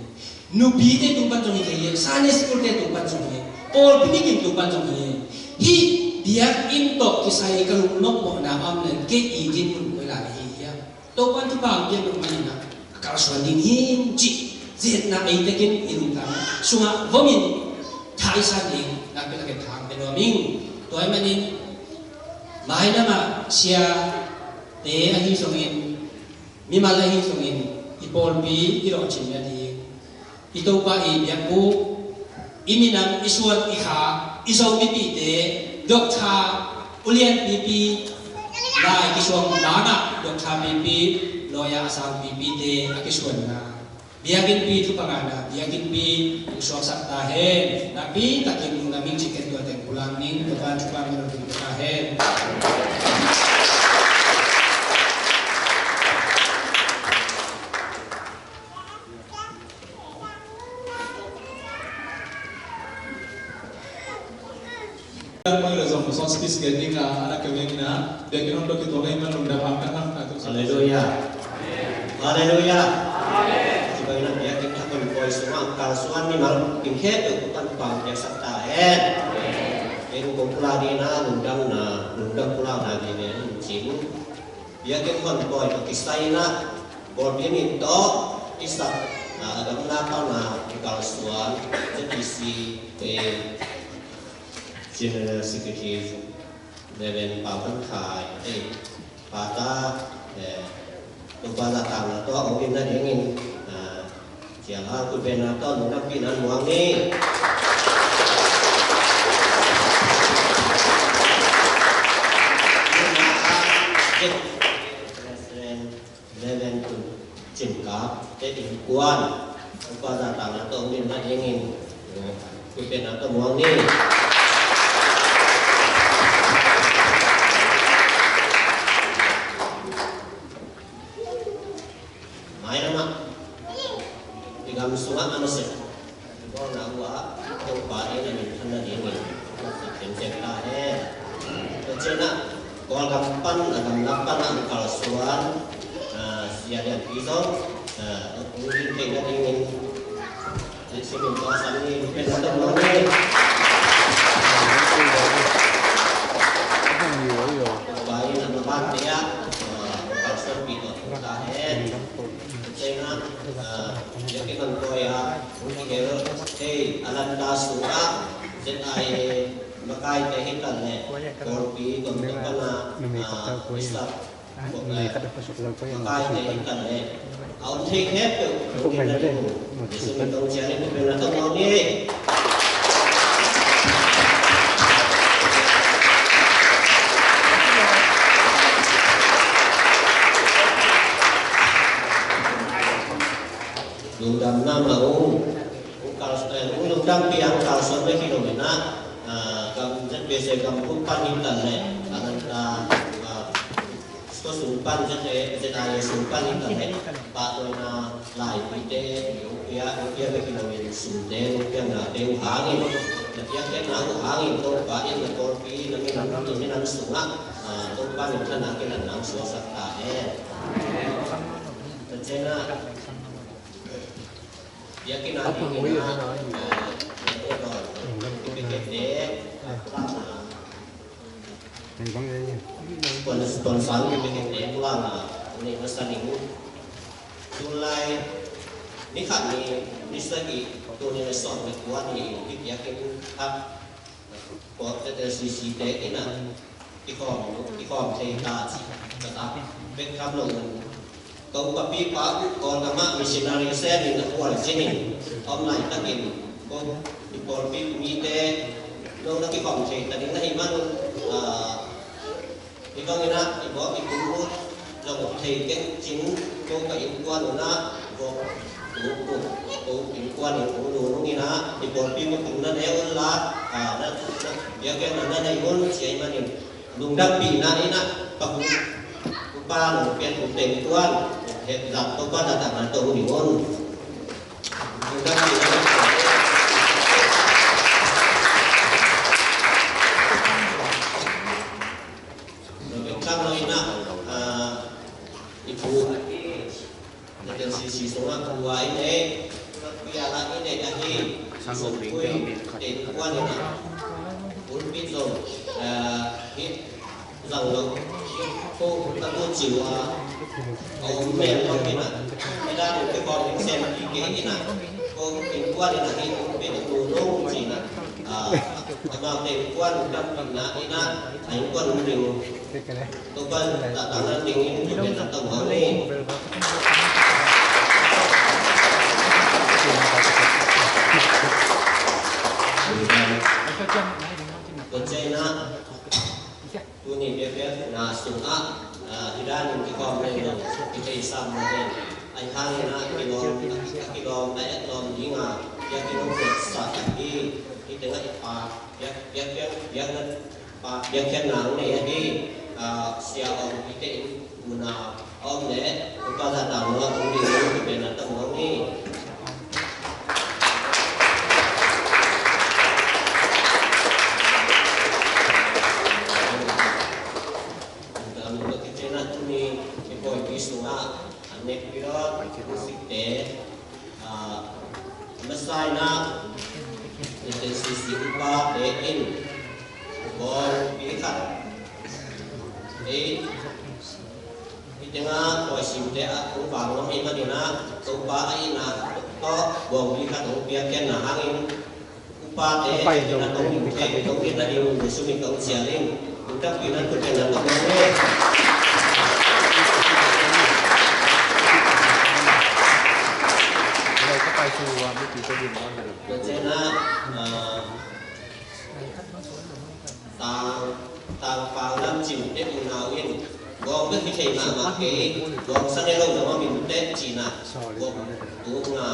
Nupite tung pan zong hi thei hi. Sunday school te tung pan zong hi. Pawlpi mikim tung pan zong hi. Hih biakinn tawh kisai ka lungmokmokna a om leh kei i din mun koi lai hi hiam? Topa'n thupha hong piak lo manin ah, a kalsuan ding hi cih zetna ei tekin i lungtang sungah vomin thaisan ding nakpi takin thang pe nuam ing. Tua ahih manin mailam ah siate ahi zongin, mimal ahi zongin, i pawlpi i lawhcin nading, i Topa i biakbuk, i minam, i suan, i kha, i Zo mipite, Doctor U Lian Pipi, lai kisuang bangah Doctor Pipi, lawyer a sang Pipite a kisuanna, biakinnpi thupha ngahna, biakinnpi hong suaksak ta hen. Nakpi takin lungdam ing cih ken tua teng pulak ning, tua pan thupha ngah lo ding ta hen. Yang mai lo zong song speech ke ding a, ana ke weng na, biakinn hong dok ki tuak ei man lungdam hang kan hang ta tu. Hallelujah. Hallelujah. Ci bai na biakinn thak kon koi sungah kalsuan mimal kim khe tu pan pang piaksak ta hen. Ei kong pulak ding na, lungdam na, lungdam pulak na ding ne, cin. Biakinn hong koi tawh kisai na, pawlpi min tawh kisai na, a gamna pau na, i kalsuan, Z B C, eh, General Secretary, Reverend Pau Van Khai, eh, Pata, eh, Topa zahtakna tawh hong dim nadingin, ah, Ciang Hang Kut Pen na tawh lungdampihna muang ni. President Reverend Tun Cin Kap te innkuan, Topa zahtakna tawh hong dim nadingin, Kut Pen na tawh muang ni. Mailam ah i gam sungah a nasep i bawlna uh ah Topa in a minthanna dingin a nasep semsem ta hen. Tua ciangin ah Kawlgam pan, a gamla pan ah a kalsuan, ah, Sia Lian Pi zong, ah, hong din theihna dingin Simin tua sam ni, pen na tawh muang ni. Tua in a mabante ah, ah, kalsuanpih tawh ta hen. Tua ciangin ah, ah, biakinn hong koi ah, hong kihel, hei, a lanta sungah, Z I A makaite hi tan leh, pawlpi tuamtuam pan ah, ah, Mister Makaite hi tan leh, a om thei khempeuh, Jesu min tawh ciangin Kut Pen na tawh muang ni. Lungdam mahmah ung. Ung kal, eh, ung lungdampih a kalsuan bek hi lo in ah, ah, gam Z B C gam bup pan hi tan leh, a lanta, ah, Khua sung pan, Z I A, Z I A sung pan hi tan leh, pahtawina laipite hong pia, hong pia bek hi loin, sumte hong piaknate uh hangin, na piakpiakna uh hangin, Topa in na pawlpi, na minam, na minam sungah, ah, Topa minthanna kilanna hong suaksak ta hen. Tua ciangin ah, biakinn a dingin ah, eh, biakinn te, ah, Sponsor, sponsor kipia kei te pulak na, nei masa ning. Tulai ni khat ni, ni sagih, tuni le sawm le kua ni, kipia kei thak, ko te te C C te ina, kikhawm, kikhawm thei ta, ka ta, bek tham lo. Ko papi pa uh Kawlgam ah missionary sem in a kual cin in, a om laitakin ko i pawlpi mite lo na kikhawm thei ta ding na hi man uh, ah, hi bangin ah i bawk i pum uh zong thei keng cin, ko ka innkuan uh na vok uh uh, ko innkuan in uh lu nung in ah i pawlpi uh tung na ne un la, ah, na, na, biakpiakna na nei un ci ahih manin, lungdampihna in ah, Paku, Upa Nong Pian Kum Teng Tuan, het zat Topa zahtakna tawh hong ding un. Lungdampihna. Nong Pian Thang Nong in ah, ah, i pu, na Pian C C Sungkui te kuan ina, pulpit zong, eh, hi zang lo, ko ka tu ciu a, a om mel lo ina, ina tu te kuan ina sem ki ke ina, ko in kuan ina hi pulpit a tu lo ci ina, ah, amau te kuan dam ina ina, a in kuan um ding. Topa zahtakna dingin thupha na tawh hang ni. Tua ciangin ah, tuni biakpiakna sungah, ah, hi danin kikhawm nei lo, kitheisam lo hi. Ahi hangin ah kilawm, kilawm, a etlawm dinga, biakinn hong piaksak hi. Hih tengah i pa, biak, biak, biak, biakna Pa biakpiakna hong nei ahi, ah, Sia Aung Kyaw Htet in unau a om leh Topa zahtakna hong ding in thupha na tawh hang ni. Tua ciangin ah tuni i pawi pi sungah a nekpi aw, musikte, ah, a masa in ah, N C C upate in bawngbi khat, ei, hih tengah pawi simte ah hong vang ngam ahih manin ah, Topa a itna tawh bawngbi khat hong piakkhiatna hangin, upate, upate, na tong in, tong in na ding, Jesu min tawh cial in, in takpi na thupha na tawh hang ni. Tua ciangin ah, ah, tang, tang pau lam cin te unau in, gawng bek hi thei mahmah kei, gawng sang e lo zong a min te cin ah, gawng tu nga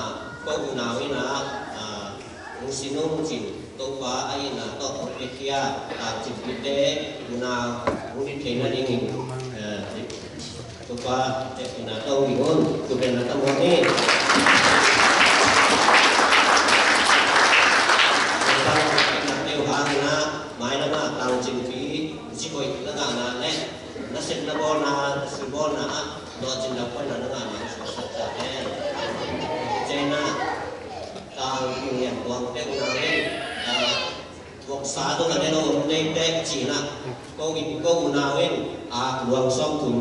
ko unau in ah, ah, Hong si nung cin, Topa a itna tawh hong piakhia, tangcin pite, unau, hong dit theihna dingin, eh, Topa, eh, itna tawh hong ding un, thupha na tawh hong ni. Topa, itna teuh hangin ah, mailam ah tangcin pi, zi hoih na ngahna leh, na sep na bawlna, na si bawlna ah, lawhcin lam paina na ngahna, suaksak ta hen. Cina, Tang Ping Lian Luang te unau in, ah, voksa dong a ne lo om nei te cina. Ko in ko unau in, ah, luang sawm thum,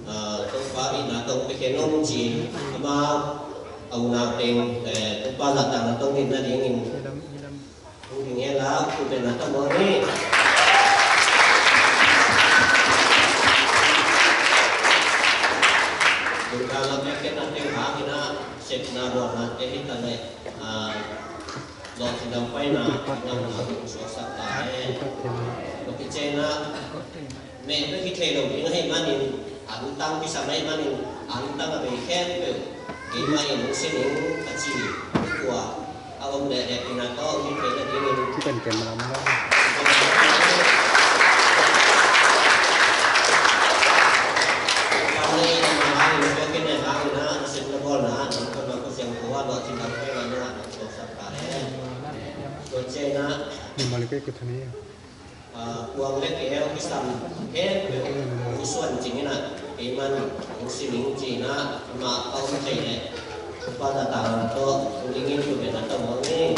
ah, Topa in a tong pe khen om ci. Amau, a unau teng, eh, Topa zahtakna tong in na ding in. Hong ding hen la, thupha na tawh hong ni. Dungkang a biakpiakna teng hang in a, sepna ruahna te hi ta leh, ah, lawhcin lam paina, ngamna hong suaksak ta hen. Lawhcin cina, meh bek hi thei lo ding ahih manin, antang kisam ahih manin, antang a bei khempeuh, keimah in hong sin ing a ci, tua a om lehleh, ina tawh hong hi thei nadingin. Ci pen kem lam lo. Tua hangin, tua hangin, tua hangin, a sepna bawlna, nang kona ko siang tua, lawhcin lam paina, nang suaksak ta hen. Tua ciangin ah, ni malik ko thani. Ah, kuang le keu kisam khempeuh hong suan cingin ah, keiman hong si ning ci-in ah, amah a om thei leh Topa zahtakna tawh hong dingin thupha na tawh hong ni.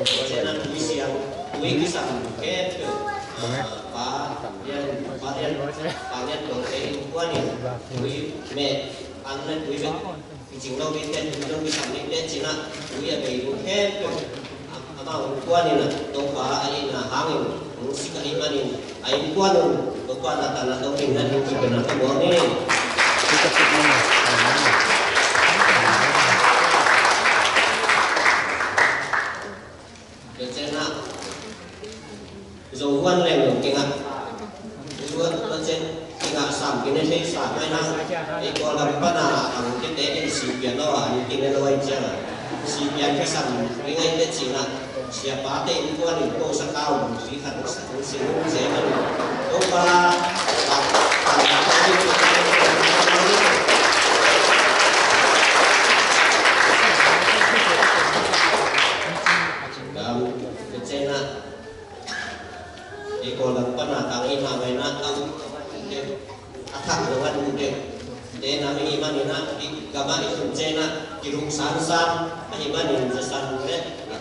Tua ciangin ah tui siang, tui kisam khempeuh, ah, Pa Lian, Pa Lian, Pa Lian Tong te innkuan in tui meh an le tui bek kicing lo ding te, tui lo kisam ding te cina, tui a bei ding khempeuh amau innkuan in ah, Topa a itna hangin hong sik ahih manin, a innkuan un Topa zahtakna tawh ding na ding ci pen a ka buang ni. Tua ciangin ah, Zo huan leng lo kingah. Zo huan tua ciang kingah sam kine thei sa mai na. Ei Kawlgam pan a ang kite in sipian lo a, ang kine lo ai ciang a. Sipian kisam kingah te cina. Siapa te innkuan in ko sa kau lo si khat sa ko si lo se man. Ko pa. Dam, kecena. Ei Kawlgam pan a tang ei mah mai na tang, a thak lo ngan u dek. Te na mi Manin ah, i gam ah i tun ciang ah, kiduk sansan ahih manin, zasan le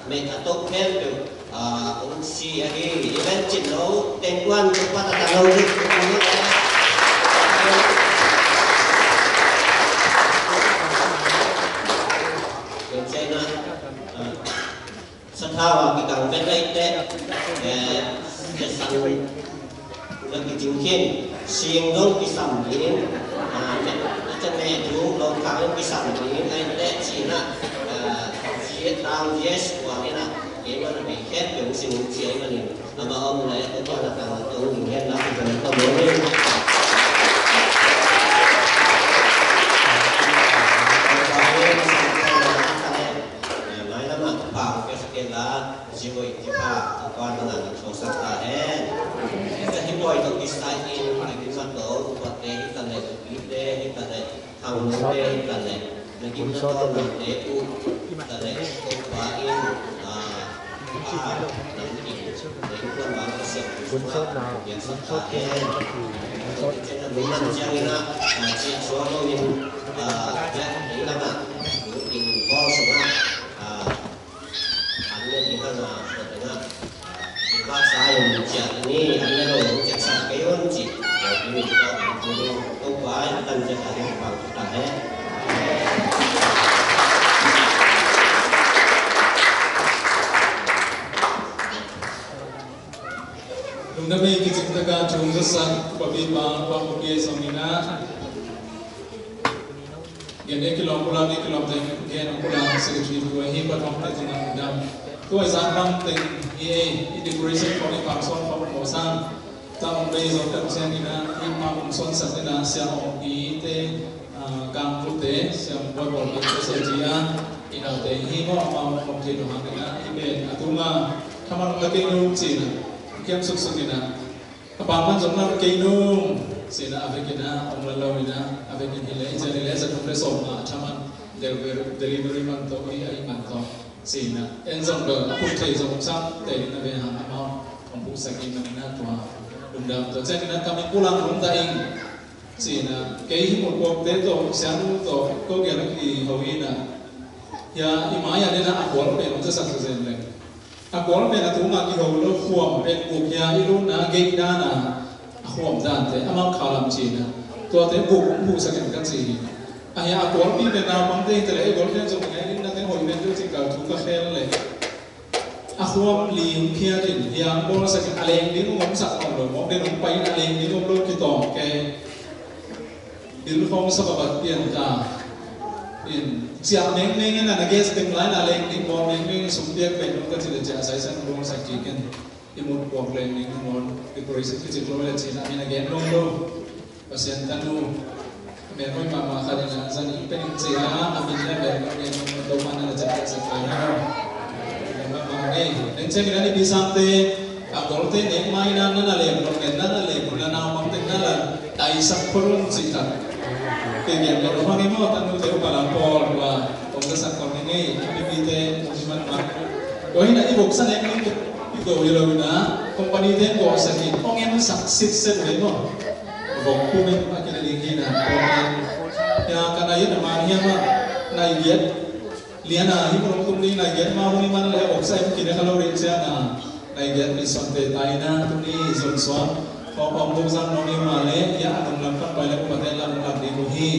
meh a toh khempeuh, ah, hong si ahi. I ven cin lo, teng kuan tuk pat a ta lo dik. Tun ciang ah, ah, sathau a kikang vet ahih teh, eh, zasan na kicing khin, sing dong kisam ding, ah, a can ne tu lo kang dong kisam ding, ahih teh ci-in ah, ah, ci-, tang yes kuang in ah, kei man a bei khet dong sin ci ahih manin, amah om leh, tua na kang dong ding hen la, kikang dong ding. Mailam ah pau kei sa kei la, zi hoih kipha a kuan bang a na thawhsak ta hen. Zi hoih tawh kisai in a kimat tawh upate hi ta leh, upate hi ta leh, hangnote hi ta leh, na gimna tawh nate uh ta leh, Topa in, ah, ah, nang in, na in kuan bang ka siam. Bunsawn na, bunsawn na. Bunsawn na, bunsawn na. Bunsawn na, bunsawn na. Ah, ciah suak lo in, ah, ciah, in lam ah, in hall sung ah, ah, an ne ding hang a, tua teng ah, i khaksa in ciah ni, an ne lo in ciah sa kei un ci. Tua teng in tua teng in tua teng in tua pai tan ciah ta ding pang ta he. Lungdam ei, kicing takin thu hong zasak papi pa, pa papi zong in ah. Gen ei kilawm pulak, ei kilawm teng gen hong pulak secretary tu ahi, pa thawngte tungah lungdam. Tua i zan bang teng hi ei, i decoration khawng, i pangsawn khawng mawh sang. Tua hong bei zawh peuh ciangin ah, i pang hong sawnsak in ah, Sia Ong Pi te, ah, Kang Vu te, Sia Ong Bawi Bawl te, Sia Ji a, i naute hi maw, amau hong thei lo hangin ah, i pen a tung a, thaman hong la kei nung ci-in ah, hong kiam suksuk in ah, a pang man zong la kei nung ci-in ah, a vekin ah hong la lo in ah, a vekin hi leh, i cian hi leh, za thum le sawm ah, a thaman deliver-, delivery man tawh, i a i man tawh ci-in ah, en zong bel a phut thei zong sam te in a ve hang, amau hong puksak i hih manin ah, tua lungdam. Tua ciangin ah, kam in pulang lungdam ing. Ci-in ah, kei hi mutkuakte tawh, siangtho tawh, ko kiang ah kiho in ah, hia i mai-ah den ah a kual pen hong zasak zenzen leng. A kual pen a tung a kiho lo, khuam pen guk, hia i lutna gate dan a, a khuam dante, amau kha lam ci-in ah, tuate guk hong phuhsak in ka ci hi. A hia a kualpi pen naupangte hi ta leh, ei kual pen zong ngai ding na teng hoih pen tu ci kal thu ka khel leh. A khuam li hong khiat in, hia hong bawlsak in, a leng ding hong omsak nawn lo, mawk den hong pai in a leng ding om lo kitawng kei. Bil khawng sa babat pian ta in, ciah mengmeng in a, na gas teng lai in a leng ding bawl mengmeng in, sum piak pen hong ka ci leh ciah saisan hong bawlsak kik in. I mutkuak leng ding hong on, decoration kicik lo leh ci-in a, min a gen nuam lo. Pasian tanu, a mel hoih mahmah khat in a, zan in pen in ci a, a min le a mel hoih gen nuam lo, Topa'n na ciaptehsak ta hen aw. Lem mahmah ngei. Leng ciangin a Nipi Sangte, a kualte nek ma in a, na na lem lo, na na lem lo, na naupangte na la daisak phot un cih tak. Kei gen lo hang i maw, tanute upa lam pawl, tua, kong zasak kong ngei, a mipite, kong hi man mah. Tua hi in a, i voksa nek ning, i go hi lo in a, company te in voksa hi, hong ensak sitset uh hi maw. Vok pum in a kina ding hi in a, hong en. Hia ka nai in a man hiam a, nai giat. Lian a, hih mun hong tung ding nai giat mah hong hi man leh, voksa in kina kha lo rih ciang a. Nai giat mission te tai in a, tuni zun suan. Hong, hong buk zang nong hi mah leh, hia a nong lam pan pai leh, upate lam lam ding uh hi.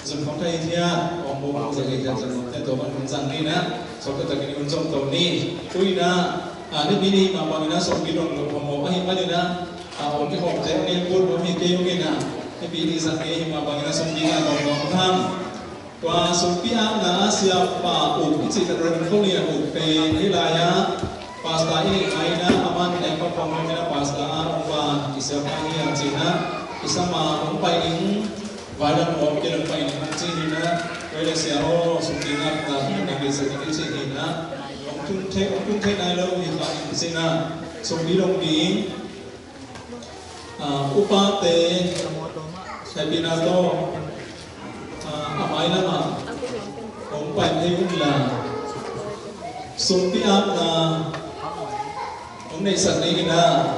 Zun khong thei thiat, hong buk hong zang hi thiat zang nong te to kan hong zang ni na. Sok te takin hun zong to ni. Tui na, a, ni bi ni mah bang in a, sok bi dong lo hong mo, ahih man in a, a, hong ki hong te hong in buk hong hi kei hong in a. Ni bi ni zang ni hi mah bang in a, sok bi na dong dong tham. Tua sumpi apna a siapa uk i cih tak Reverend Khawlian uk pen hih lai-ah pastor i neih mai-in ah, aman Nengpa Pawng Lawng in ah pastor a hong van i siapa hi a, ci-in ah i sam a hong pai ning, vailam hong kilawm pai ning hong ci hi-in ah, tua hi leh sia aw, sumpi ngapna hong na ngeisa ding i ci hi-in ah, hong tun thei, hong tun thei nai lo hi kha in ci-in ah, sumpi longpi Ah, upate, hehpihna tawh, ah, a mailam ah hong pai thei un la, sumpi apna hong neihsak dingin ah,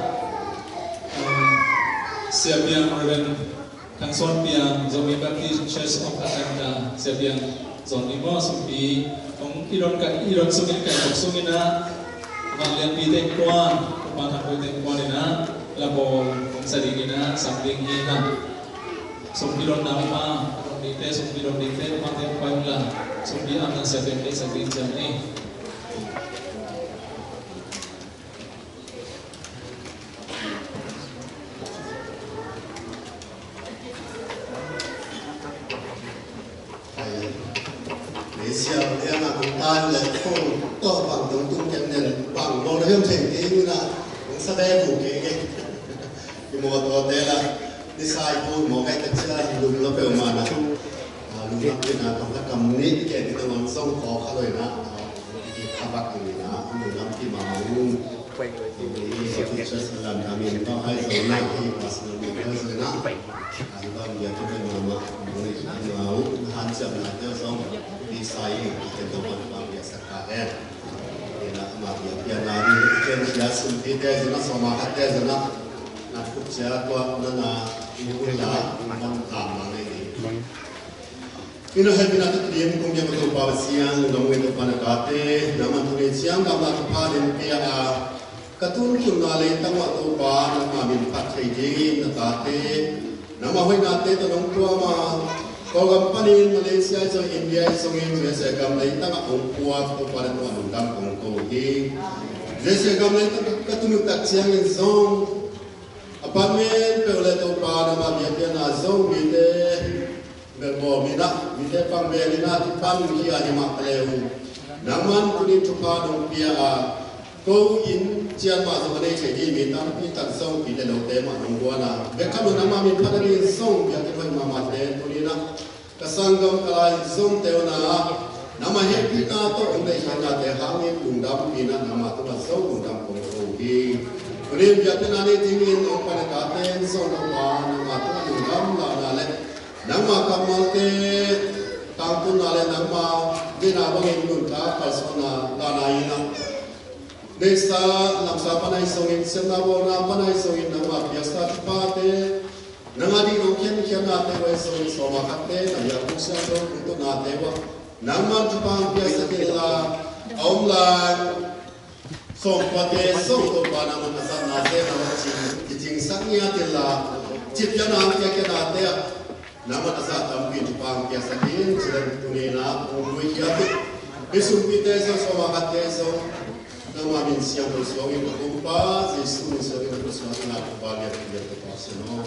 ah, Sia Piang Reverend Thang Suan Piang, Zomi Baptist Church of Atlanta, Sia Piang, Zon Imo, Sumpi, hong i don kai, i don sungin kai kok sungin ah, Van Lian Pi Teng Kuan, Kupa Thang Pi Teng Kuan in ah, la bawl, hong sa ding in ah, sam ding hi hang. Sumpi don na pa, don ding te, Sumpi don ding te, pa te, pa la, Sumpi am na Sia Piang te, sa ding jam ni. Malaysia, Malaysia, a kong tan le kong to bang dong tung kem nen bang dong le kem thei ding na kong sa be bu ke ke. Ki mo to te la ni sai bu mo kai ta cha lum lo pe ma na. A lum lo pe na tong ka kam ni ke ni tong song ko ka lo na. Ki ka bak ni na lum lam ki ma lum. Church lam kami ni pa hai zo na, hi pastor ni pa hai zo na. Ai bang ya tu mai mama, ni na mau, han siam na te song, di sai, kita tu pan bang ya saka eh. Ni na ma ya pia na ni, ken ya sum ti te zo na, soma ka te zo na. Na kup sia tua na na, ni na, man tam na ni. Ina hepina tu lim kong ya Topa Pasian, nong wei Topa na kate, na man tu ni siang na ma Topa lim pia a, ka tun tun na le tang wa Topa, na ma min pat thei ding na kate, na ma hoi na te to nong tua ma, ko gam panin Malaysia i zong India i zong in U S A gam le tang a ong tua Topa na tua nong gam kong ko hi. U S A gam le tang ka tun tak siang in zong, a pan men pe le Topa, na ma bia pia na zong mi te, Bel bawl mi na, mite pang bel in a, ti pan hi a hi mah ka leu. Nangman tuni thupha nong pia a, ko in cian mah zong a nei thei ding mi tampi tak zong pi le lote mah nong guan a. Bek khat lo nangmah min phat a ding zong biakinn hoih mahmahte tuni na. Ka sanggam ka lai zong teu na, nangmah hehpihna tawh hong deihkhiatnate hangin lungdam pi na, nangmah tungah zong lungdam kong ko hi. Tuni biakinn a nei dingin nong pan a tate zong nangmah, nangmah tungah lungdam lahna le Nangma kammalte tangtunna le nangma deihna bangin nuntak kalsuanna lana in a, neihsa lamsa pan ahi zongin, sepna bawlna pan ahi zongin, nangma piaksa thuphate, nang a ding nong khenkhiatnate uh ahi zongin, sawma khatte na biakbuk siangtho kungtutnate uh ah nangman thupha hong piaksak inla, a om lai sawmkhuate sawm Topa nangman a zatnate nangman cing, kicingsak ngiat inla, citpiakna hong piakkhiatnate ah nangman a zat tampi thupha hong piaksak in, ci leng tuni in ah hong puikhia in. Hih sumpite zong, sawma khatte zong nangma min siangtho suangin ka Topa Jesu min suangin ka Topa, ka Topa lian, lian Topa sin aw.